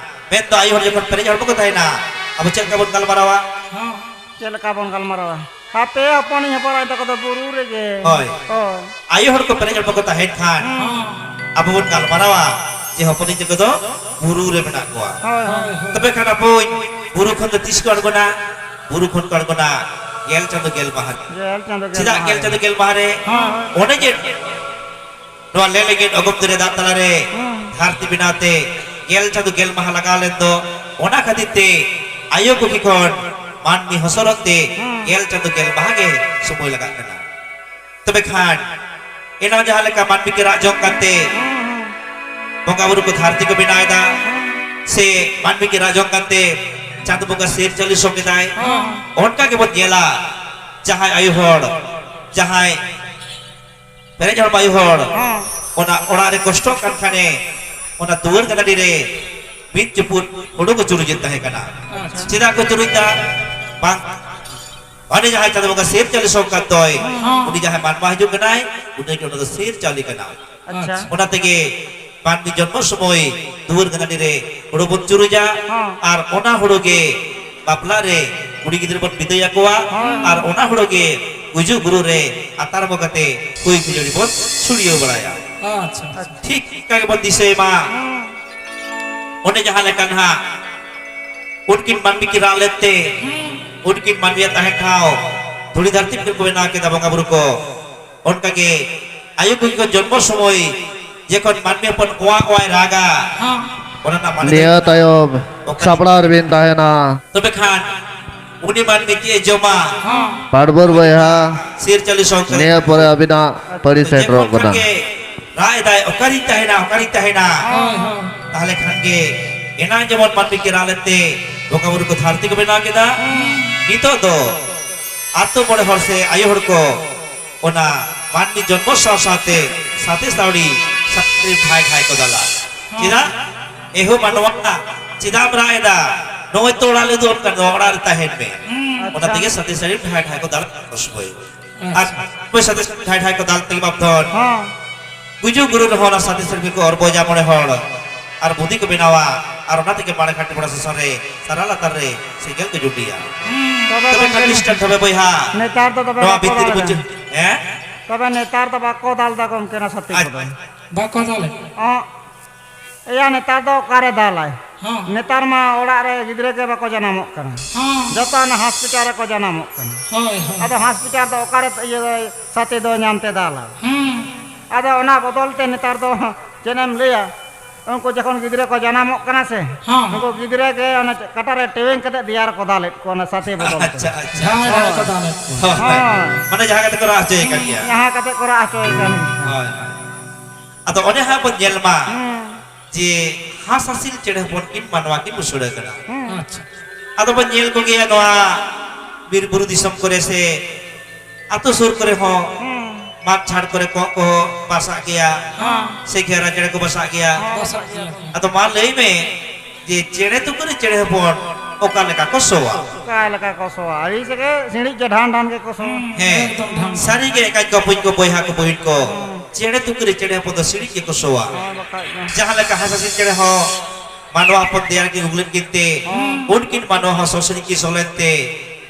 ᱢᱮᱱᱫᱚ ᱟᱭᱳ ᱦᱚᱲ ᱡᱚᱠᱷᱚᱱ ᱯᱮᱨᱮᱡ ᱦᱚᱲᱢᱚ ᱠᱚ ᱛᱟᱦᱮᱱᱟ, ᱟᱵᱚ ᱪᱮᱫ ᱞᱮᱠᱟ ᱵᱚᱱ ᱜᱟᱞᱢᱟᱨᱟᱣᱟ? ᱦᱚᱸ, ᱪᱮᱫ ᱞᱮᱠᱟ ᱵᱚᱱ ᱜᱟᱞᱢᱟᱨᱟᱣᱟ? ᱦᱟᱯᱮ ᱦᱚᱯᱚᱱᱤᱧ ᱦᱚᱯᱚᱱ ᱟᱭ ᱛᱟᱠᱚ ᱫᱚ ᱵᱩᱨᱩ ᱨᱮᱜᱮ᱾ ᱦᱳᱭ᱾ ᱦᱳᱭ᱾ ᱟᱭᱳ ᱦᱚᱲ ᱠᱚ ᱯᱮᱨᱮᱡ ᱦᱚᱲᱢᱚ ᱠᱚ ᱛᱟᱦᱮᱱ ᱠᱷᱟᱱ, ᱦᱚᱸ᱾ ᱟᱵᱚ ᱵᱚᱱ ᱜᱟᱞᱢᱟᱨᱟᱣᱟ ᱡᱮ ᱦᱚᱯᱚᱱᱤᱧ ᱛᱟᱠᱚ ᱫᱚ ᱵᱩᱨᱩ ᱨᱮ ᱢᱮᱱᱟᱜ ᱠᱚᱣᱟ᱾ ᱦᱳᱭ, ᱦᱳᱭ, ᱦᱳᱭ᱾ ᱛᱚᱵᱮ ᱠᱷᱟᱱ ᱟᱵᱚ ᱵᱩᱨᱩ ᱠᱷᱚᱱ ᱫᱚ ᱛᱤᱥ ᱠᱚ ᱟᱬᱜᱚᱱᱟ? ᱵᱩᱨᱩ ᱠᱷᱚᱱ ᱠᱚ ᱟᱬᱜᱚᱱᱟ ᱜᱮᱞ ᱪᱟᱸᱫᱚ ᱜᱮᱞ ᱢᱟᱦᱟ᱾ ᱜᱮᱞ ᱪᱟᱸᱫᱚ ᱜᱮᱞ ᱪᱮᱫᱟᱜ ᱢᱟᱦᱟ ᱜᱮᱞ ᱨᱮ᱾ ᱪᱟᱸᱫᱚ ᱜᱮᱞ ᱢᱟᱦᱟ ᱨᱮ? ᱦᱳᱭ, ᱦᱳᱭ᱾ ᱚᱱᱮ ᱡᱮ ᱱᱚᱣᱟ ᱞᱮ ᱞᱮᱸᱜᱮᱫ ᱚᱜᱚᱢ ᱫᱚᱨᱭᱟ ᱫᱟᱜ ᱛᱟᱞᱟᱨᱮ ᱦᱩᱸ᱾ ᱫᱷᱟᱹᱨᱛᱤ ᱵᱮᱱᱟᱣ ᱛᱮ ᱜᱮᱞ ᱪᱟᱸᱫᱚ ᱜᱮᱞ ᱢᱟᱦᱟ ᱞᱟᱜᱟᱣ ᱞᱮᱱ ᱫᱚ, ᱚᱱᱟ ᱠᱷᱟᱹᱛᱤᱨ ᱛᱮ ᱟᱭᱳ ᱠᱩᱠᱷᱤ ᱠᱷᱚᱱ ᱢᱟᱹᱱᱢᱤ ᱦᱚᱥᱚᱨᱚᱜ ᱛᱮ ᱦᱩᱸ᱾ ᱜᱮᱞ ᱪᱟᱸᱫᱚ ᱜᱮᱞ ᱢᱟᱦᱟ ᱜᱮ ᱥᱚᱢᱚᱭ ᱞᱟᱜᱟᱜ ᱠᱟᱱᱟ᱾ ᱛᱚᱵᱮ ᱠᱷᱟᱱ ᱮᱱᱟᱝ ᱡᱟᱦᱟᱸ ᱞᱮᱠᱟ ᱢᱟᱹᱱᱢᱤ ᱠᱤᱱ ᱨᱟᱜ ᱡᱚᱝ ᱠᱟᱱᱛᱮ, ᱦᱩᱸ, ᱦᱩᱸ᱾ ᱵᱚᱸᱜᱟ ᱵᱩᱨᱩ ᱠᱚ ᱫᱷᱟᱹᱨᱛᱤ ᱠᱚ ᱵᱮᱱᱟᱣ ᱮᱫᱟ, ᱦᱩᱸ᱾ ᱥᱮ ᱢᱟᱹᱱᱢᱤ ᱠᱤᱱ ᱨᱟᱜ ᱡᱚᱝ ᱠᱟᱱᱛᱮ ᱪᱟᱸᱫᱚ ᱵᱚᱸᱜᱟ ᱥᱤᱨ ᱪᱟᱹᱞᱤ ᱥᱚᱝ ᱮᱫᱟᱭ, ᱦᱩᱸ᱾ ᱚᱱᱠᱟ ᱜᱮᱵᱚᱱ ᱧᱮᱞᱟ ᱡᱟᱦᱟᱸᱭ ᱟᱭᱳ ᱦᱚᱲ, ᱡᱟᱦᱟᱸᱭ ᱯᱮᱨᱮᱡ ᱦᱚᱲᱢᱚ ᱟᱭᱳ ᱦᱚᱲ, ᱦᱮᱸ᱾ ᱚᱱᱟ ᱚᱲᱟᱜ ᱨᱮ ᱠᱚᱥᱴᱚᱜ ᱠᱟᱱ ᱠᱷᱟᱱᱮ, ᱚᱱᱟ ᱫᱩᱣᱟᱹᱨ ᱜᱟᱱᱟᱰᱤ ᱨᱮ ᱢᱤᱫ ᱪᱩᱯᱩᱫ ᱦᱩᱲᱩ ᱠᱚ ᱪᱩᱨᱩᱡᱮᱫ ᱛᱟᱦᱮᱸ ᱠᱟᱱᱟ᱾ ᱟᱪᱪᱷᱟ᱾ ᱪᱮᱫᱟᱜ ᱠᱚ ᱪᱩᱨᱩᱡ ᱫᱟ? ᱵᱟᱝ, ᱢᱟᱱᱮ ᱡᱟᱦᱟᱸᱭ ᱪᱟᱸᱫᱚ ᱵᱚᱸᱜᱟ ᱥᱤᱨ ᱪᱟᱹᱞᱤ ᱥᱚᱝ ᱠᱟᱱ ᱫᱚᱭ, ᱦᱮᱸ᱾ ᱩᱱᱤ ᱡᱟᱦᱟᱸᱭ ᱢᱟᱱᱣᱟ ᱦᱤᱡᱩᱜ ᱠᱟᱱᱟᱭ, ᱩᱱᱤ ᱜᱮ ᱚᱱᱟ ᱫᱚ ᱥᱤᱨ ᱪᱟᱹᱞᱤ ᱠᱟᱱᱟ᱾ ᱟᱪᱪᱷᱟ᱾ ᱚᱱᱟ ᱛᱮᱜᱮ ᱢᱟᱹᱱᱢᱤ ᱡᱚᱱᱢᱚ ᱥᱚᱢᱚᱭ ᱫᱩᱣᱟᱹᱨ ᱜᱟᱹᱰᱤ ᱨᱮ ᱦᱩᱲᱩ ᱵᱚᱱ ᱪᱩᱨᱩᱡᱟ᱾ ᱦᱚᱸ᱾ ᱟᱨ ᱚᱱᱟ ᱦᱩᱲᱩ ᱜᱮ ᱵᱟᱯᱞᱟ ᱨᱮ ᱠᱩᱲᱤ ᱜᱤᱫᱽᱨᱟᱹ ᱵᱚᱱ ᱵᱤᱫᱟᱹᱭ ᱟᱠᱚᱣᱟ᱾ ᱦᱚᱸ᱾ ᱟᱨ ᱚᱱᱟ ᱦᱩᱲᱩ ᱜᱮ ᱜᱩᱡᱩᱜ ᱵᱩᱨᱩ ᱨᱮ ᱟᱛᱟᱨ ᱟᱬᱜᱚ ᱠᱟᱛᱮ ᱠᱩᱭ ᱠᱷᱟᱹᱡᱟᱹᱲᱤ ᱵᱚᱱ ᱪᱷᱩᱲᱭᱟᱹᱣ ᱵᱟᱲᱟᱭᱟ᱾ ᱟᱪᱪᱷᱟ᱾ ᱴᱷᱤᱠ ᱚᱱᱠᱟ ᱜᱮᱵᱚᱱ ᱫᱤᱥᱟᱹᱭ ᱢᱟ᱾ ᱦᱚᱸ᱾ ᱚᱸᱰᱮ ᱡᱟᱦᱟᱸ ᱞᱮᱠᱟ ᱱᱟᱦᱟᱜ ᱩᱱᱠᱤᱱ ᱢᱟᱹᱱᱢᱤ ᱠᱤᱱ ᱨᱟᱜ ᱞᱮᱫ ᱛᱮ, ᱦᱚᱸ᱾ ᱩᱱᱠᱤᱱ ᱢᱟᱹᱱᱢᱤᱭᱟᱜ ᱛᱟᱦᱮᱸ ᱴᱷᱟᱶ ᱫᱷᱩᱲᱤ ᱫᱷᱟᱹᱨᱛᱤ ᱠᱚ ᱵᱮᱱᱟᱣ ᱠᱮᱫᱟ ᱵᱚᱸᱜᱟ ᱵᱩᱨᱩ ᱠᱚ᱾ ᱚᱱᱠᱟᱜᱮ ᱟᱭᱳ ᱠᱚ ᱡᱚᱠᱷᱚᱱ ᱡᱚᱱᱢᱚ ᱥᱚᱢᱚᱭ ᱡᱚᱠᱷᱚᱱ ᱢᱟᱹᱱᱢᱤ ᱦᱚᱯᱚᱱ ᱠᱚᱣᱟ ᱠᱚᱣᱟᱭ ᱨᱟᱜᱟ, ᱦᱚᱸ᱾ ᱚᱱᱟ ᱨᱮᱱᱟᱜ ᱢᱟᱱᱮ ᱫᱚ ᱱᱤᱭᱟᱹ ᱛᱟᱭᱚᱢ ᱚᱠᱟ ᱥᱟᱯᱲᱟᱣ ᱨᱮᱵᱤᱱ ᱛᱟᱦᱮᱱᱟ᱾ ᱛᱚᱵᱮ ᱠᱷᱟᱱ ᱩᱱᱤ ᱢᱟᱹᱱᱢᱤ ᱪᱮᱫ ᱮ ᱡᱚᱢᱟ? ᱦᱚᱸ᱾ ᱯᱟᱴᱵᱚᱨ ᱵᱚᱭᱦᱟ, ᱥᱤᱨ ᱪᱟᱹᱞᱤ ᱥᱚᱝᱠᱟᱨ᱾ ᱱᱤᱭᱟᱹ ᱯᱚᱨᱮ ᱟᱹᱵᱤᱱᱟᱜ ᱯᱟᱹᱨᱤ ᱥᱮᱴᱮᱨᱚᱜ ᱡᱚᱠᱷᱚᱱ ᱠᱟᱱᱟ᱾ ᱠᱷᱟᱱ ᱜᱮ ᱨᱟᱜ ᱮᱫᱟᱭ, "ᱚᱠᱟᱨᱤᱧ ᱛᱟᱦᱮᱱᱟ, ᱚᱠᱟᱨᱤᱧ ᱛᱟᱦᱮᱱᱟ?" ᱦᱳᱭ, ᱦᱳᱭ᱾ ᱛᱟᱦᱞᱮ ᱠᱷᱟᱱ ᱜᱮ ᱮᱱᱟᱝ ᱡᱮᱢᱚᱱ ᱢᱟᱹᱱᱢᱤ ᱠᱤᱱ ᱨᱟᱜ ᱞᱮᱫ ᱛᱮ ᱵᱚᱸᱜᱟ ᱵᱩᱨᱩ ᱠᱚ ᱫᱷᱟᱹᱨᱛᱤ ᱠᱚ ᱵᱮᱱᱟᱣ ᱠᱮᱫᱟ, ᱦᱩᱸ᱾ ᱱᱤᱛᱚᱜ ᱫᱚ ᱟᱛᱳ ᱢᱚᱬᱮ ᱦᱚᱲ ᱥᱮ ᱟᱭᱳ ᱦᱚᱲ ᱠᱚ ᱚᱱᱟ ᱢᱟᱹᱱᱢᱤ ᱡᱚᱱᱢᱚ ᱥᱟᱶ ᱥᱟᱶᱛᱮ ᱥᱟᱛᱮ ᱥᱟᱹᱣᱲᱤ ᱥᱟᱛᱮ ᱰᱷᱟᱭ ᱰᱷᱟᱭ ᱠᱚ ᱫᱟᱞᱟ᱾ ᱦᱚᱸ᱾ ᱪᱮᱫᱟᱜ? "ᱮᱦᱳ ᱢᱟᱱᱣᱟ, ᱪᱮᱫᱟᱜ ᱮᱢ ᱨᱟᱜ ᱮᱫᱟ? ᱱᱚᱜᱼᱚᱭ ᱛᱚ ᱚᱲᱟᱜ ᱨᱮ ᱫᱩᱲᱩᱵ ᱠᱟᱱ ᱫᱚ, ᱚᱲᱟᱜ ᱨᱮ ᱛᱟᱦᱮᱱ ᱢᱮ᱾" ᱦᱩᱸ᱾ ᱚᱱᱟ ᱛᱮᱜᱮ ᱥᱟᱛᱮ ᱥᱟᱹᱣᱲᱤ ᱰᱷᱟᱭ ᱰᱷᱟᱭ ᱠᱚ ᱫᱟᱞᱟ ᱥᱚᱢᱚᱭ᱾ ᱟᱨ ᱟᱪᱪᱷᱟ᱾ ᱚᱠᱚᱭ ᱥᱟᱛᱮ ᱥᱟᱹᱣᱲᱤ ᱰᱷᱟᱭ ᱰᱷᱟᱭ ᱠᱚ ᱫᱟᱞ ᱛᱮᱜᱮ ᱵᱟᱯᱫᱷᱚᱱ᱾ ᱦᱚᱸ᱾ ᱜᱩᱡᱩᱜ ᱵᱩᱨᱩ ᱨᱮᱦᱚᱸ ᱚᱱᱟ ᱥᱟᱛᱮ ᱥᱟᱹᱣᱲᱤ ᱠᱚ ᱚᱨᱵᱚᱡᱟ ᱢᱚᱬᱮ ᱦᱚᱲ᱾ ᱟᱨ ᱵᱩᱫᱷᱤ ᱠᱚ ᱵᱮᱱᱟᱣᱟ᱾ ᱟᱨ ᱚᱱᱟ ᱛᱮᱜᱮ ᱢᱟᱲᱮ ᱠᱷᱟᱹᱴᱤ ᱢᱚᱬᱮ ᱥᱟᱥᱟᱝ ᱨᱮ ᱥᱟᱨᱟ ᱞᱟᱛᱟᱨ ᱨᱮ ᱥᱮᱸᱜᱮᱞ ᱠᱚ ᱡᱩᱸᱰᱤᱭᱟ᱾ ᱦᱩᱸ, ᱛᱚᱵᱮ ᱛᱚᱵᱮ ᱜᱚᱢᱠᱮ, ᱠᱷᱟᱱ ᱱᱤᱥᱴᱟᱨ ᱛᱚᱵᱮ ᱵᱚᱭᱦᱟ, ᱱᱮᱛᱟᱨ ᱫᱚ ᱛᱚᱵᱮ ᱱᱚᱣᱟ ᱵᱟᱠᱚ ᱵᱷᱤᱛᱤᱨ ᱫᱟᱞ ᱵᱩᱡᱷᱟᱹᱣ, ᱠᱟᱱᱟ᱾ ᱦᱮᱸ? ᱛᱚᱵᱮ ᱱᱮᱛᱟᱨ ᱫᱚ ᱵᱟᱠᱚ ᱫᱟᱞ ᱫᱟ ᱜᱚᱢᱠᱮ, ᱚᱱᱟ ᱥᱟᱛᱮ ᱟᱡ- ᱠᱚᱫᱚ᱾ ᱵᱟᱠᱚ ᱫᱟᱞᱮ᱾ ᱚᱸ, ᱮᱭᱟ, ᱱᱮᱛᱟᱨ ᱫᱚ ᱚᱠᱟᱨᱮ ᱫᱟᱞᱟᱭ? ᱦᱚᱸ᱾ ᱱᱮᱛᱟᱨ ᱢᱟ ᱚᱲᱟᱜ ᱨᱮ ᱜᱤᱫᱽᱨᱟᱹ ᱜᱮ ᱵᱟᱠᱚ ᱡᱟᱱᱟᱢᱚᱜ ᱠᱟᱱᱟ᱾ ᱦᱚᱸ᱾ ᱡᱚᱛᱚ ᱚᱱᱟ ᱦᱚᱥᱯᱤᱴᱟᱞ ᱨᱮᱠᱚ ᱡᱟᱱᱟᱢᱚᱜ ᱠᱟᱱᱟ᱾ ᱦᱳᱭ, ᱦᱳᱭ᱾ ᱟᱫᱚ ᱦᱚᱥᱯᱤᱴᱟᱞ ᱫᱚ ᱚᱠᱟᱨᱮ ᱤᱭᱟᱹ ᱥᱟᱛᱮ ᱫᱚ ᱧᱟᱢ ᱛᱮ ᱫᱟᱞᱟ? ᱦᱚᱸ᱾ ᱟᱫᱚ ᱚᱱᱟ ᱵᱚᱫᱚᱞ ᱛᱮ ᱱᱮᱛᱟᱨ ᱫᱚ ᱪᱮᱫ ᱮᱢ ᱞᱟᱹᱭᱟ, ᱩᱱᱠᱩ ᱡᱚᱠᱷᱚᱱ ᱜᱤᱫᱽᱨᱟᱹ ᱠᱚ ᱡᱟᱱᱟᱢᱚᱜ ᱠᱟᱱᱟ ᱥᱮ, ᱦᱚᱸ᱾ ᱩᱱᱠᱩ ᱜᱤᱫᱽᱨᱟᱹ ᱜᱮ ᱚᱱᱟ ᱠᱟᱴᱟ ᱨᱮ ᱴᱮᱣᱮᱧ ᱠᱟᱛᱮ ᱫᱮᱭᱟ ᱨᱮᱠᱚ ᱫᱟᱞᱮᱫ ᱠᱚᱣᱟ, ᱚᱱᱟ ᱥᱟᱛᱮ ᱵᱚᱫᱚᱞ ᱛᱮ᱾ ᱟᱪᱪᱷᱟ, ᱟᱪᱪᱷᱟ᱾ ᱦᱳᱭ, ᱦᱳᱭ, ᱠᱚ ᱫᱟᱞᱮᱫ ᱠᱚᱣᱟ᱾ ᱦᱳᱭ, ᱦᱳᱭ᱾ ᱦᱳᱭ᱾ ᱢᱟᱱᱮ ᱡᱟᱦᱟᱸ ᱠᱟᱛᱮ ᱠᱚ ᱨᱟᱜ ᱦᱚᱪᱚᱭᱮ ᱠᱟᱱ ᱜᱮᱭᱟ᱾ ᱡᱟᱦᱟᱸ ᱠᱟᱛᱮ ᱠᱚ ᱨᱟᱜ ᱦᱚᱪᱚᱭᱮ ᱠᱟᱱ ᱜᱮᱭᱟ᱾ ᱦᱳᱭ, ᱦᱳᱭ᱾ ᱟᱫᱚ ᱚᱱᱮ ᱦᱟᱸᱜ ᱵᱚᱱ ᱧᱮᱞ ᱢᱟ, ᱦᱩᱸ᱾ ᱡᱮ ᱦᱟᱸᱥ ᱦᱟᱸᱥᱤᱞ ᱪᱮᱬᱮ ᱦᱚᱯᱚᱱ ᱠᱤᱱ ᱢᱟᱱᱣᱟ ᱠᱤᱱ ᱩᱥᱟᱹᱲ ᱟᱠᱟᱱᱟ᱾ ᱦᱩᱸ᱾ ᱟᱪᱪᱷᱟ᱾ ᱟᱫᱚ ᱵᱚᱱ ᱧᱮᱞ ᱠᱚᱜᱮᱭᱟ ᱱᱚᱣᱟ ᱵᱤᱨ ᱵᱩᱨᱩ ᱫᱤᱥᱚᱢ ᱠᱚᱨᱮ ᱥᱮ ᱟᱹᱛᱩ ᱥᱩᱨ ᱠᱚᱨᱮ ᱦᱚᱸ ᱦᱩᱸ᱾ ᱢᱟᱫ ᱡᱷᱟᱲ ᱠᱚᱨᱮ ᱠᱚᱸᱜ ᱠᱚᱦᱚᱸ ᱵᱟᱥᱟᱜ ᱜᱮᱭᱟ, ᱦᱮᱸ᱾ ᱥᱮ ᱜᱷᱮᱨᱟ ᱪᱮᱬᱮ ᱠᱚ ᱵᱟᱥᱟᱜ ᱜᱮᱭᱟ᱾ ᱵᱟᱥᱟᱜ ᱜᱮᱭᱟ ᱠᱚ᱾ ᱟᱫᱚ ᱢᱟ ᱞᱟᱹᱭ ᱢᱮ ᱡᱮ ᱪᱮᱬᱮ ᱛᱩᱠᱟᱹ ᱨᱮ ᱪᱮᱬᱮ ᱦᱚᱯᱚᱱ ᱚᱠᱟ ᱞᱮᱠᱟ ᱠᱚ ᱥᱚᱣᱟ? ᱚᱠᱟ ᱞᱮᱠᱟ ᱠᱚ ᱥᱚᱣᱟ? ᱟᱹᱰᱤ ᱥᱮᱜᱮ ᱥᱤᱬᱤᱡ ᱜᱮ ᱰᱷᱟᱱ ᱰᱷᱟᱱ ᱜᱮᱠᱚ ᱥᱚᱣᱟ᱾ ᱦᱩᱸ, ᱦᱮᱸ, ᱮᱠᱫᱚᱢ ᱰᱷᱟᱱ᱾ ᱥᱟᱹᱨᱤ ᱜᱮ ᱮᱠᱟᱡ ᱠᱚ ᱵᱚᱭᱦᱟ ᱠᱚ ᱵᱚᱦᱤᱱ ᱠᱚ᱾ ᱦᱩᱸ᱾ ᱪᱮᱬᱮ ᱛᱩᱠᱟᱹ ᱨᱮ ᱪᱮᱬᱮ ᱦᱚᱯᱚᱱ ᱫᱚ ᱥᱤᱬᱤᱡ ᱜᱮᱠᱚ ᱥᱚᱣᱟ᱾ ᱦᱮᱸ, ᱵᱟᱠᱷᱟᱡ ᱫᱚ᱾ ᱡᱟᱦᱟᱸ ᱞᱮᱠᱟ ᱦᱟᱸᱥ ᱦᱟᱸᱥᱞᱤ ᱪᱮᱬᱮ ᱦᱚᱸ ᱢᱟᱱᱣᱟ ᱦᱚᱯᱚᱱ ᱫᱮᱭᱟ ᱨᱮᱠᱤᱱ ᱩᱜᱞᱟᱹᱱ ᱠᱤᱱ ᱛᱮ, ᱦᱮᱸ᱾ ᱩᱱᱠᱤᱱ ᱢᱟᱱᱣᱟ ᱦᱚᱸ ᱥᱚ ᱥᱤᱬᱤᱡ ᱠᱤᱱ ᱥᱚ ᱞᱮᱱ ᱛᱮ,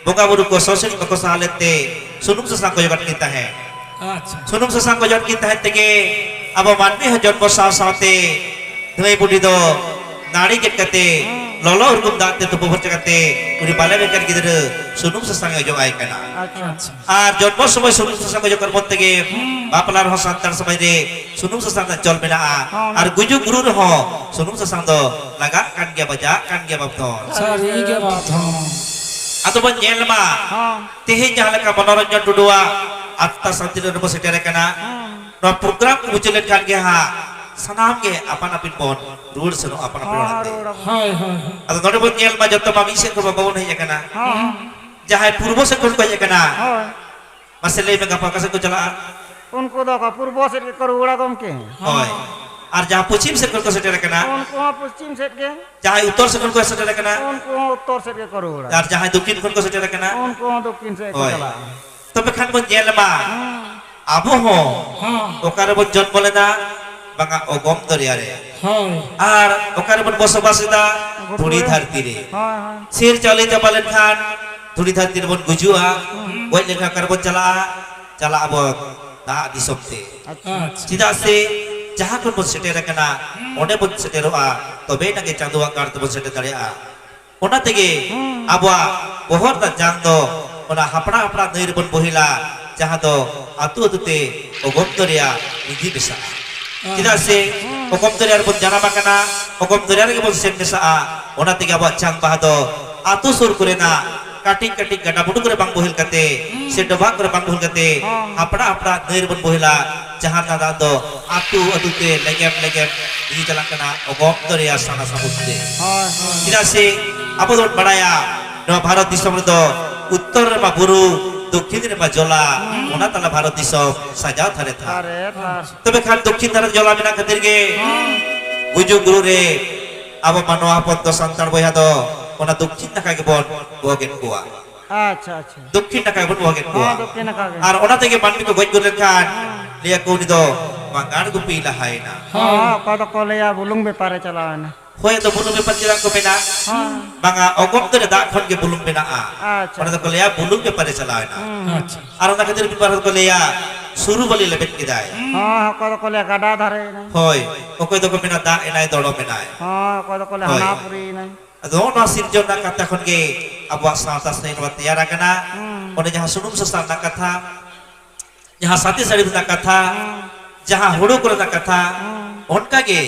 ᱵᱚᱸᱜᱟ ᱵᱩᱨᱩ ᱠᱚ ᱥᱚ ᱥᱤᱬᱤᱡ ᱵᱟᱠᱚ ᱥᱟᱦᱟᱣ ᱞᱮᱱ ᱛᱮ, ᱥᱩᱱᱩᱢ ᱥᱟᱥᱟᱝ ᱠᱚ ᱚᱡᱚᱜᱟᱫ ᱠᱤᱱ ᱛᱟᱦᱮᱸᱫ᱾ ᱟᱪᱪᱷᱟ᱾ ᱥᱩᱱᱩᱢ ᱥᱟᱥᱟᱝ ᱠᱚ ᱚᱡᱚᱜᱟᱫ ᱠᱤᱱ ᱛᱟᱦᱮᱸᱫ ᱛᱮᱜᱮ ᱟᱵᱚ ᱢᱟᱹᱱᱢᱤ ᱦᱚᱸ ᱡᱚᱱᱢᱚ ᱥᱟᱶ ᱥᱟᱶᱛᱮ ᱫᱷᱟᱹᱭ ᱵᱩᱰᱷᱤ ᱫᱚ ᱱᱟᱹᱲᱤ ᱜᱮᱫ ᱠᱟᱛᱮ, ᱦᱮᱸ᱾ ᱞᱚᱞᱚ ᱩᱨᱜᱩᱢ ᱫᱟᱜ ᱛᱮ ᱛᱩᱯᱩ ᱯᱷᱟᱨᱪᱟ ᱠᱟᱛᱮ, ᱩᱱᱤ ᱵᱟᱞᱮ ᱵᱮᱠᱮᱨ ᱜᱤᱫᱽᱨᱟᱹ ᱥᱩᱱᱩᱢ ᱥᱟᱥᱟᱝ ᱮ ᱚᱡᱚᱜ ᱟᱭ ᱠᱟᱱᱟ᱾ ᱟᱪᱪᱷᱟ᱾ ᱟᱪᱪᱷᱟ᱾ ᱟᱨ ᱡᱚᱱᱢᱚ ᱥᱚᱢᱚᱭ ᱥᱩᱱᱩᱢ ᱥᱟᱥᱟᱝ ᱚᱡᱚᱜ ᱠᱟᱨᱚᱱ ᱛᱮᱜᱮ ᱦᱩᱸ᱾ ᱵᱟᱯᱞᱟ ᱨᱮᱦᱚᱸ ᱥᱟᱱᱛᱟᱲ ᱥᱚᱢᱟᱡᱽ ᱨᱮ ᱥᱩᱱᱩᱢ ᱥᱟᱥᱟᱝ ᱨᱮᱱᱟᱜ ᱪᱚᱞ ᱢᱮᱱᱟᱜᱼᱟ᱾ ᱦᱚᱸ, ᱟᱨ ᱢᱮᱱᱟᱜᱼᱟ᱾ ᱜᱩᱡᱩᱜ ᱜᱩᱨᱩᱜ ᱨᱮᱦᱚᱸ ᱥᱩᱱᱩᱢ ᱥᱟᱥᱟᱝ ᱫᱚ ᱞᱟᱜᱟᱜ ᱠᱟᱱ ᱜᱮᱭᱟ, ᱵᱟᱡᱟᱜ ᱠᱟᱱ ᱜᱮᱭᱟ ᱵᱟᱯᱫᱷᱚᱱ᱾ ᱥᱟᱹᱨᱤ ᱜᱮ ᱵᱟᱯᱫᱷᱚᱱ᱾ ᱟᱫᱚ ᱵᱚᱱ ᱧᱮᱞ ᱢᱟ, ᱦᱚᱸ᱾ ᱛᱮᱦᱮᱧ ᱡᱟᱦᱟᱸ ᱞᱮᱠᱟ ᱢᱚᱱᱳᱨᱚᱧᱡᱚᱱ ᱴᱩᱰᱩᱣᱟᱜ ᱟᱛᱛᱟ ᱥᱟᱱᱛᱤ ᱨᱮ ᱵᱚ ᱥᱮᱴᱮᱨ ᱟᱠᱟᱱᱟ᱾ ᱦᱚᱸ᱾ ᱱᱚᱣᱟ ᱯᱨᱳᱜᱨᱟᱢ ᱠᱚ ᱢᱩᱪᱟᱹᱫ ᱞᱮᱱᱠᱷᱟᱱ ᱜᱮ ᱦᱟᱸᱜ ᱥᱟᱱᱟᱢ ᱜᱮ ᱟᱯᱟᱱ ᱟᱹᱯᱤᱱ ᱵᱚᱱ ᱨᱩᱣᱟᱹᱲ ᱥᱮᱱᱚᱜᱼᱟ, ᱟᱯᱟᱱ ᱟᱹᱯᱤᱱ ᱦᱚᱸ, ᱚᱲᱟᱜ ᱛᱮ᱾ ᱨᱩᱣᱟᱹᱲ ᱟᱵᱚᱱ᱾ ᱦᱳᱭ, ᱦᱳᱭ, ᱦᱳᱭ᱾ ᱟᱫᱚ ᱱᱚᱰᱮ ᱵᱚᱱ ᱧᱮᱞ ᱢᱟ, ᱡᱚᱛᱚ ᱢᱟ ᱢᱤᱫ ᱥᱮᱫ ᱠᱷᱚᱱ ᱵᱟᱵᱚᱱ ᱦᱮᱡ ᱟᱠᱟᱱᱟ᱾ ᱦᱚᱸ᱾ ᱡᱟᱦᱟᱸᱭ ᱯᱩᱨᱵᱚ ᱥᱮᱫ ᱠᱷᱚᱱ ᱠᱚ ᱦᱮᱡ ᱟᱠᱟᱱᱟ, ᱦᱳᱭ᱾ ᱢᱟᱥᱮ ᱞᱟᱹᱭ ᱢᱮ, ᱜᱟᱯᱟ ᱚᱠᱟ ᱥᱮᱫ ᱠᱚ ᱪᱟᱞᱟᱜᱼᱟ? ᱩᱱᱠᱩ ᱫᱚ ᱚᱠᱟ ᱯᱩᱨᱵᱚ ᱥᱮᱫ ᱜᱮᱠᱚ ᱨᱩᱣᱟᱹᱲᱟ, ᱜᱚᱢᱠᱮ᱾ ᱦᱳᱭ᱾ ᱟᱨ ᱡᱟᱦᱟᱸ ᱯᱚᱪᱷᱤᱢ ᱥᱮᱫ ᱠᱷᱚᱱ ᱠᱚ ᱥᱮᱴᱮᱨ ᱟᱠᱟᱱᱟ? ᱩᱱᱠᱩ ᱦᱚᱸ ᱯᱚᱪᱷᱤᱢ ᱥᱮᱫ ᱜᱮ᱾ ᱡᱟᱦᱟᱸᱭ ᱩᱛᱛᱚᱨ ᱥᱮᱫ ᱠᱷᱚᱱ ᱠᱚ ᱥᱮᱴᱮᱨ ᱟᱠᱟᱱᱟ? ᱩᱱᱠᱩ ᱦᱚᱸ ᱩᱛᱛᱚᱨ ᱥᱮᱫ ᱜᱮᱠᱚ ᱨᱩᱣᱟᱹᱲᱟ᱾ ᱟᱨ ᱡᱟᱦᱟᱸᱭ ᱫᱚᱠᱠᱷᱤᱱ ᱠᱷᱚᱱ ᱠᱚ ᱥᱮᱴᱮᱨ ᱟᱠᱟᱱᱟ? ᱩᱱᱠᱩ ᱦᱚᱸ ᱫᱚᱠᱠᱷᱤᱱ ᱥᱮᱫ ᱠᱚ ᱦᱳᱭ᱾ ᱪᱟᱞᱟᱜᱼᱟ᱾ ᱛᱚᱵᱮ ᱠᱷᱟᱱ ᱵᱚᱱ ᱧᱮᱞ ᱢᱟ, ᱦᱮᱸ᱾ ᱟᱵᱚ ᱦᱚᱸ ᱦᱮᱸ᱾ ᱚᱠᱟ ᱨᱮᱵᱚᱱ ᱡᱚᱱᱢᱚ ᱞᱮᱱᱟ? ᱵᱟᱝᱟ, ᱚᱜᱚᱢ ᱫᱚᱨᱭᱟ ᱨᱮ᱾ ᱦᱳᱭ᱾ ᱟᱨ ᱚᱠᱟ ᱨᱮᱵᱚᱱ ᱵᱚᱥᱚᱵᱟᱥ ᱮᱫᱟ? ᱜᱷᱩᱴᱩ ᱫᱷᱩᱲᱤ ᱨᱮ᱾ ᱫᱷᱟᱹᱨᱛᱤ ᱨᱮ᱾ ᱦᱳᱭ, ᱦᱳᱭ᱾ ᱥᱤᱨ ᱪᱟᱣᱞᱮ ᱪᱟᱵᱟ ᱞᱮᱱᱠᱷᱟᱱ ᱫᱷᱩᱲᱤ ᱫᱷᱟᱹᱨᱛᱤ ᱨᱮᱵᱚᱱ ᱜᱩᱡᱩᱜᱼᱟ᱾ ᱦᱩᱸ᱾ ᱜᱚᱡ ᱞᱮᱱᱠᱷᱟᱱ ᱚᱠᱟ ᱨᱮᱵᱚᱱ ᱪᱟᱞᱟᱜᱼᱟ? ᱪᱟᱞᱟᱜ ᱟᱵᱚᱱ ᱫᱟᱜ ᱫᱤᱥᱚᱢ ᱛᱮ᱾ ᱟᱪᱪᱷᱟ᱾ ᱪᱮᱫᱟᱜ ᱥᱮ ᱡᱟᱦᱟᱸ ᱠᱷᱚᱱ ᱵᱚᱱ ᱥᱮᱴᱮᱨ ᱟᱠᱟᱱᱟ, ᱦᱩᱸ᱾ ᱚᱸᱰᱮ ᱵᱚᱱ ᱥᱮᱴᱮᱨᱚᱜᱼᱟ, ᱛᱚᱵᱮ ᱮᱱᱟᱝ ᱜᱮ ᱪᱟᱸᱫᱳᱣᱟᱜ ᱜᱟᱲ ᱛᱮᱵᱚᱱ ᱥᱮᱴᱮᱨ ᱫᱟᱲᱮᱭᱟᱜᱼᱟ᱾ ᱚᱱᱟ ᱛᱮᱜᱮ ᱦᱩᱸ᱾ ᱟᱵᱚᱣᱟᱜ ᱵᱚᱦᱚᱜ ᱨᱮᱱᱟᱜ ᱡᱟᱝ ᱫᱚ ᱚᱱᱟ ᱦᱟᱯᱲᱟ ᱦᱟᱯᱲᱟ ᱱᱟᱹᱭ ᱨᱮᱵᱚᱱ ᱵᱚᱦᱮᱞᱟ, ᱡᱟᱦᱟᱸ ᱫᱚ ᱟᱹᱛᱩ ᱟᱹᱛᱩ ᱛᱮ ᱚᱜᱚᱢ ᱫᱚᱨᱭᱟ ᱞᱤᱸᱡᱤ ᱢᱮᱥᱟᱜᱼᱟ᱾ ᱦᱩᱸ᱾ ᱪᱮᱫᱟᱜ ᱥᱮ ᱦᱩᱸ᱾ ᱚᱜᱚᱢ ᱫᱚᱨᱭᱟ ᱨᱮᱵᱚᱱ ᱡᱟᱱᱟᱢ ᱟᱠᱟᱱᱟ, ᱚᱜᱚᱢ ᱫᱚᱨᱭᱟ ᱨᱮᱜᱮ ᱵᱚᱱ ᱥᱮᱱ ᱢᱮᱥᱟᱜᱼᱟ᱾ ᱚᱱᱟ ᱛᱮᱜᱮ ᱟᱵᱚᱣᱟᱜ ᱡᱟᱝ ᱵᱟᱦᱟ ᱫᱚ ᱟᱹᱛᱩ ᱥᱩᱨ ᱠᱚᱨᱮᱱᱟᱜ ᱠᱟᱹᱴᱤᱡ ᱠᱟᱹᱴᱤᱡ ᱜᱟᱰᱟ ᱢᱩᱰᱩ ᱠᱚᱨᱮ ᱵᱟᱝ ᱵᱚᱦᱮᱞ ᱠᱟᱛᱮ, ᱦᱩᱸ᱾ ᱥᱮ ᱰᱚᱵᱷᱟᱜ ᱠᱚᱨᱮ ᱵᱟᱝ ᱵᱚᱦᱮᱞ ᱠᱟᱛᱮ, ᱦᱩᱸ᱾ ᱦᱟᱯᱲᱟ ᱦᱟᱯᱲᱟ ᱱᱟᱹᱭ ᱨᱮᱵᱚᱱ ᱵᱚᱦᱮᱞᱟ, ᱡᱟᱦᱟᱸ ᱨᱮᱱᱟᱜ ᱫᱟᱜ ᱫᱚ ᱟᱹᱛᱩ ᱟᱹᱛᱩ ᱛᱮ ᱞᱮᱜᱮᱢ ᱞᱮᱜᱮᱢ ᱞᱤᱸᱡᱤ ᱪᱟᱞᱟᱜ ᱠᱟᱱᱟ ᱚᱜᱚᱢ ᱫᱚᱨᱭᱟ ᱥᱟᱱᱟ ᱥᱟᱹᱢᱩᱫ ᱛᱮ᱾ ᱦᱳᱭ, ᱦᱳᱭ᱾ ᱪᱮᱫᱟᱜ ᱥᱮ ᱟᱵᱚ ᱫᱚᱵᱚᱱ ᱵᱟᱲᱟᱭᱟ, ᱱᱚᱣᱟ ᱵᱷᱟᱨᱚᱛ ᱫᱤᱥᱚᱢ ᱨᱮᱫᱚ ᱩᱛᱛᱚᱨ ᱨᱮᱢᱟ ᱵᱩᱨᱩ, ᱫᱚᱠᱠᱷᱤᱱ ᱨᱮᱢᱟ ᱡᱚᱞᱟ, ᱦᱩᱸ᱾ ᱚᱱᱟ ᱛᱟᱞᱟ ᱵᱷᱟᱨᱚᱛ ᱫᱤᱥᱚᱢ ᱥᱟᱡᱟᱣ ᱫᱷᱟᱨᱮ ᱛᱷᱟᱨ᱾ ᱫᱷᱟᱨᱮ ᱛᱷᱟᱨ᱾ ᱛᱚᱵᱮ ᱠᱷᱟᱱ ᱫᱚᱠᱠᱷᱤᱱ ᱫᱷᱟᱨᱮ ᱡᱚᱞᱟ ᱢᱮᱱᱟᱜ ᱠᱷᱟᱹᱛᱤᱨ ᱜᱮ ᱦᱩᱸ᱾ ᱜᱩᱡᱩᱜ ᱜᱩᱨᱩ ᱨᱮ ᱟᱵᱚ ᱢᱟᱱᱣᱟ ᱦᱚᱯᱚᱱ ᱫᱚ, ᱥᱟᱱᱛᱟᱲ ᱵᱚᱭᱦᱟ ᱫᱚ ᱚᱱᱟ ᱫᱚᱠᱠᱷᱤᱱ ᱱᱟᱠᱷᱟ ᱜᱮᱵᱚᱱ ᱵᱚᱦᱚᱜᱮᱫ ᱠᱚᱣᱟ᱾ ᱟᱪᱪᱷᱟ, ᱟᱪᱪᱷᱟ᱾ ᱫᱚᱠᱠᱷᱤᱱ ᱱᱟᱠᱷᱟ ᱜᱮᱵᱚᱱ ᱵᱚᱦᱚᱜᱮᱫ ᱠᱚᱣᱟ᱾ ᱦᱮᱸ, ᱫᱚᱠᱠᱷᱤᱱ ᱱᱟᱠᱷᱟ ᱜᱮ᱾ ᱟᱨ ᱚᱱᱟ ᱛᱮᱜᱮ ᱢᱟᱹᱱᱢᱤ ᱠᱚ ᱜᱚᱡ ᱜᱩᱨ ᱞᱮᱱᱠᱷᱟᱱ ᱦᱮᱸ᱾ ᱞᱟᱹᱭᱟᱠᱚ ᱩᱱᱤ ᱫᱚ ᱵᱟᱸᱜᱟᱲ ᱜᱩᱯᱤᱭ ᱞᱟᱦᱟᱭᱮᱱᱟ᱾ ᱦᱚᱸ, ᱚᱠᱚᱭ ᱫᱚᱠᱚ ᱞᱟᱹᱭᱟ ᱵᱩᱞᱩᱝ ᱵᱮᱯᱟᱨᱮ ᱪᱟᱞᱟᱣᱮᱱᱟ᱾ ᱦᱳᱭ, ᱟᱫᱚ ᱵᱩᱞᱩᱝ ᱵᱮᱯᱟᱨ ᱪᱮᱫᱟᱜ ᱠᱚ ᱢᱮᱱᱟ? ᱦᱚᱸ᱾ ᱵᱟᱝᱟ, ᱚᱜᱚᱢ ᱫᱚ ᱫᱟᱜ ᱠᱷᱚᱱ ᱜᱮ ᱵᱩᱞᱩᱝ ᱵᱮᱱᱟᱜᱼᱟ᱾ ᱟᱪᱪᱷᱟ᱾ ᱚᱱᱟ ᱫᱚᱠᱚ ᱞᱟᱹᱭᱟ ᱵᱩᱞᱩᱝ ᱵᱮᱯᱟᱨᱮ ᱪᱟᱞᱟᱣᱮᱱᱟ᱾ ᱦᱩᱸ᱾ ᱟᱪᱪᱷᱟ᱾ ᱟᱨ ᱚᱱᱟ ᱠᱷᱟᱹᱛᱤᱨ ᱢᱤᱫ ᱵᱟᱨ ᱦᱚᱲ ᱠᱚ ᱞᱟᱹᱭᱟ ᱥᱩᱨᱩ ᱵᱟᱹᱞᱤ ᱞᱮᱵᱮᱫ ᱠᱮᱫᱟᱭ᱾ ᱦᱚᱸ, ᱚᱠᱚᱭ ᱫᱚᱠᱚ ᱞᱟᱹᱭᱟ ᱜᱟᱰᱟ ᱫᱷᱟᱨᱮ ᱮᱱᱟᱭ᱾ ᱦᱳᱭ, ᱚᱠᱚᱭ ᱫᱚᱠᱚ ᱢᱮᱱᱟ ᱫᱟᱜ ᱮᱱᱟᱭ, ᱫᱚᱲᱚᱢ ᱮᱱᱟᱭ᱾ ᱦᱚᱸ, ᱚᱠᱚᱭ ᱫᱚᱠᱚ ᱞᱟᱹᱭᱟ ᱦᱳᱭ᱾ ᱦᱟᱱᱟ ᱯᱩᱨᱤ ᱮᱱᱟᱭ᱾ ᱟᱫᱚ ᱱᱚᱣᱟ ᱥᱤᱨᱡᱚᱱ ᱨᱮᱱᱟᱜ ᱠᱟᱛᱷᱟ ᱠᱷᱚᱱ ᱜᱮ ᱟᱵᱚᱣᱟᱜ ᱥᱟᱶᱛᱟ ᱥᱮᱨᱣᱟ ᱛᱮᱭᱟᱨ ᱟᱠᱟᱱᱟ᱾ ᱦᱩᱸ᱾ ᱚᱸᱰᱮ ᱡᱟᱦᱟᱸ ᱥᱩᱱᱩᱢ ᱥᱟᱥᱟᱝ ᱨᱮᱱᱟᱜ ᱠᱟᱛᱷᱟ, ᱡᱟᱦᱟᱸ ᱥᱟᱛᱮ ᱥᱟᱹᱲᱤᱢ ᱨᱮᱱᱟᱜ ᱠᱟᱛᱷᱟ, ᱦᱩᱸ᱾ ᱡᱟᱦᱟᱸ ᱦᱩᱲᱩ ᱠᱚᱨᱮᱱᱟᱜ ᱠᱟᱛᱷᱟ, ᱦᱩᱸ᱾ ᱚᱱᱠᱟᱜᱮ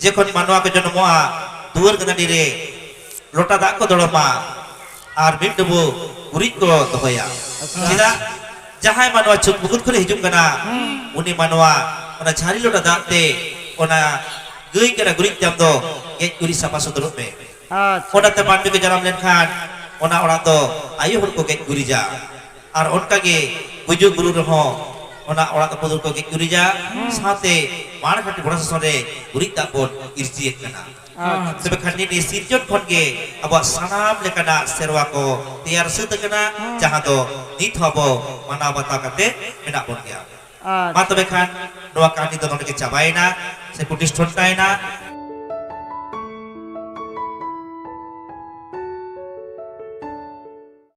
ᱡᱚᱠᱷᱚᱱ ᱢᱟᱱᱣᱟ ᱠᱚ ᱡᱚᱱᱢᱚᱜᱼᱟ, ᱫᱩᱣᱟᱹᱨ ᱜᱟᱹᱱᱟᱰᱤ ᱨᱮ ᱞᱚᱴᱟ ᱫᱟᱜ ᱠᱚ ᱫᱚᱲᱚᱢᱟ ᱟᱨ ᱢᱤᱫ ᱰᱩᱵᱩ ᱜᱩᱨᱤᱡ ᱠᱚ ᱫᱚᱦᱚᱭᱟ᱾ ᱟᱪᱪᱷᱟ᱾ ᱪᱮᱫᱟᱜ? ᱡᱟᱦᱟᱸᱭ ᱢᱟᱱᱣᱟ ᱪᱷᱩᱛ ᱵᱩᱠᱩᱛ ᱠᱷᱚᱱᱮ ᱦᱤᱡᱩᱜ ᱠᱟᱱᱟ, ᱦᱩᱸ᱾ ᱩᱱᱤ ᱢᱟᱱᱣᱟ ᱚᱱᱟ ᱡᱷᱟᱹᱨᱤ ᱞᱚᱴᱟ ᱫᱟᱜ ᱛᱮ ᱚᱱᱟ ᱜᱟᱹᱭ ᱠᱟᱰᱟ ᱜᱩᱨᱤᱡ ᱛᱟᱢ ᱫᱚ ᱜᱮᱡ ᱜᱩᱨᱤᱡ ᱥᱟᱯᱷᱟ ᱥᱩᱛᱨᱚᱜ ᱢᱮ᱾ ᱟᱪᱪᱷᱟ᱾ ᱚᱱᱟᱛᱮ ᱢᱟᱹᱱᱢᱤ ᱠᱚ ᱡᱟᱱᱟᱢ ᱞᱮᱱᱠᱷᱟᱱ ᱚᱱᱟ ᱚᱲᱟᱜ ᱫᱚ ᱟᱭᱳ ᱦᱚᱲ ᱠᱚ ᱜᱮᱡ ᱜᱩᱨᱤᱡᱟ᱾ ᱟᱨ ᱚᱱᱠᱟᱜᱮ ᱜᱩᱡᱩᱜ ᱵᱩᱨᱩ ᱨᱮᱦᱚᱸ ᱚᱱᱟ ᱚᱲᱟᱜ ᱫᱚ ᱯᱩᱫᱩᱨ ᱠᱚ ᱜᱮᱡ ᱜᱩᱨᱤᱡᱟ, ᱦᱩᱸ᱾ ᱥᱟᱶᱛᱮ ᱢᱟᱲ ᱜᱷᱟᱴ ᱜᱚᱲᱟ ᱥᱟᱥᱚᱱ ᱨᱮ ᱜᱩᱨᱤᱡ ᱫᱟᱜ ᱵᱚᱱ ᱤᱨᱪᱤᱭᱮᱫ ᱠᱟᱱᱟ᱾ ᱟᱪᱪᱷᱟ᱾ ᱛᱚᱵᱮ ᱠᱷᱟᱱ ᱱᱤᱭᱟᱹ ᱥᱤᱨᱡᱚᱱ ᱠᱷᱚᱱ ᱜᱮ ᱟᱵᱚᱣᱟᱜ ᱥᱟᱱᱟᱢ ᱞᱮᱠᱟᱱᱟᱜ ᱥᱮᱨᱣᱟ ᱠᱚ ᱛᱮᱭᱟᱨ ᱥᱟᱹᱛ ᱟᱠᱟᱱᱟ, ᱦᱩᱸ᱾ ᱡᱟᱦᱟᱸ ᱫᱚ ᱱᱤᱛ ᱦᱚᱸ ᱟᱵᱚ ᱢᱟᱱᱟᱣ ᱵᱟᱛᱟᱣ ᱠᱟᱛᱮ ᱢᱮᱱᱟᱜ ᱵᱚᱱ ᱜᱮᱭᱟ᱾ ᱟᱪᱪᱷᱟ᱾ ᱢᱟ ᱛᱚᱵᱮ ᱠᱷᱟᱱ ᱱᱚᱣᱟ ᱠᱟᱹᱦᱱᱤ ᱫᱚ ᱱᱚᱰᱮ ᱜᱮ ᱪᱟᱵᱟᱭᱮᱱᱟ, ᱥᱮ ᱠᱩᱴᱤᱥ ᱴᱷᱚᱱᱴᱟᱭᱮᱱᱟ᱾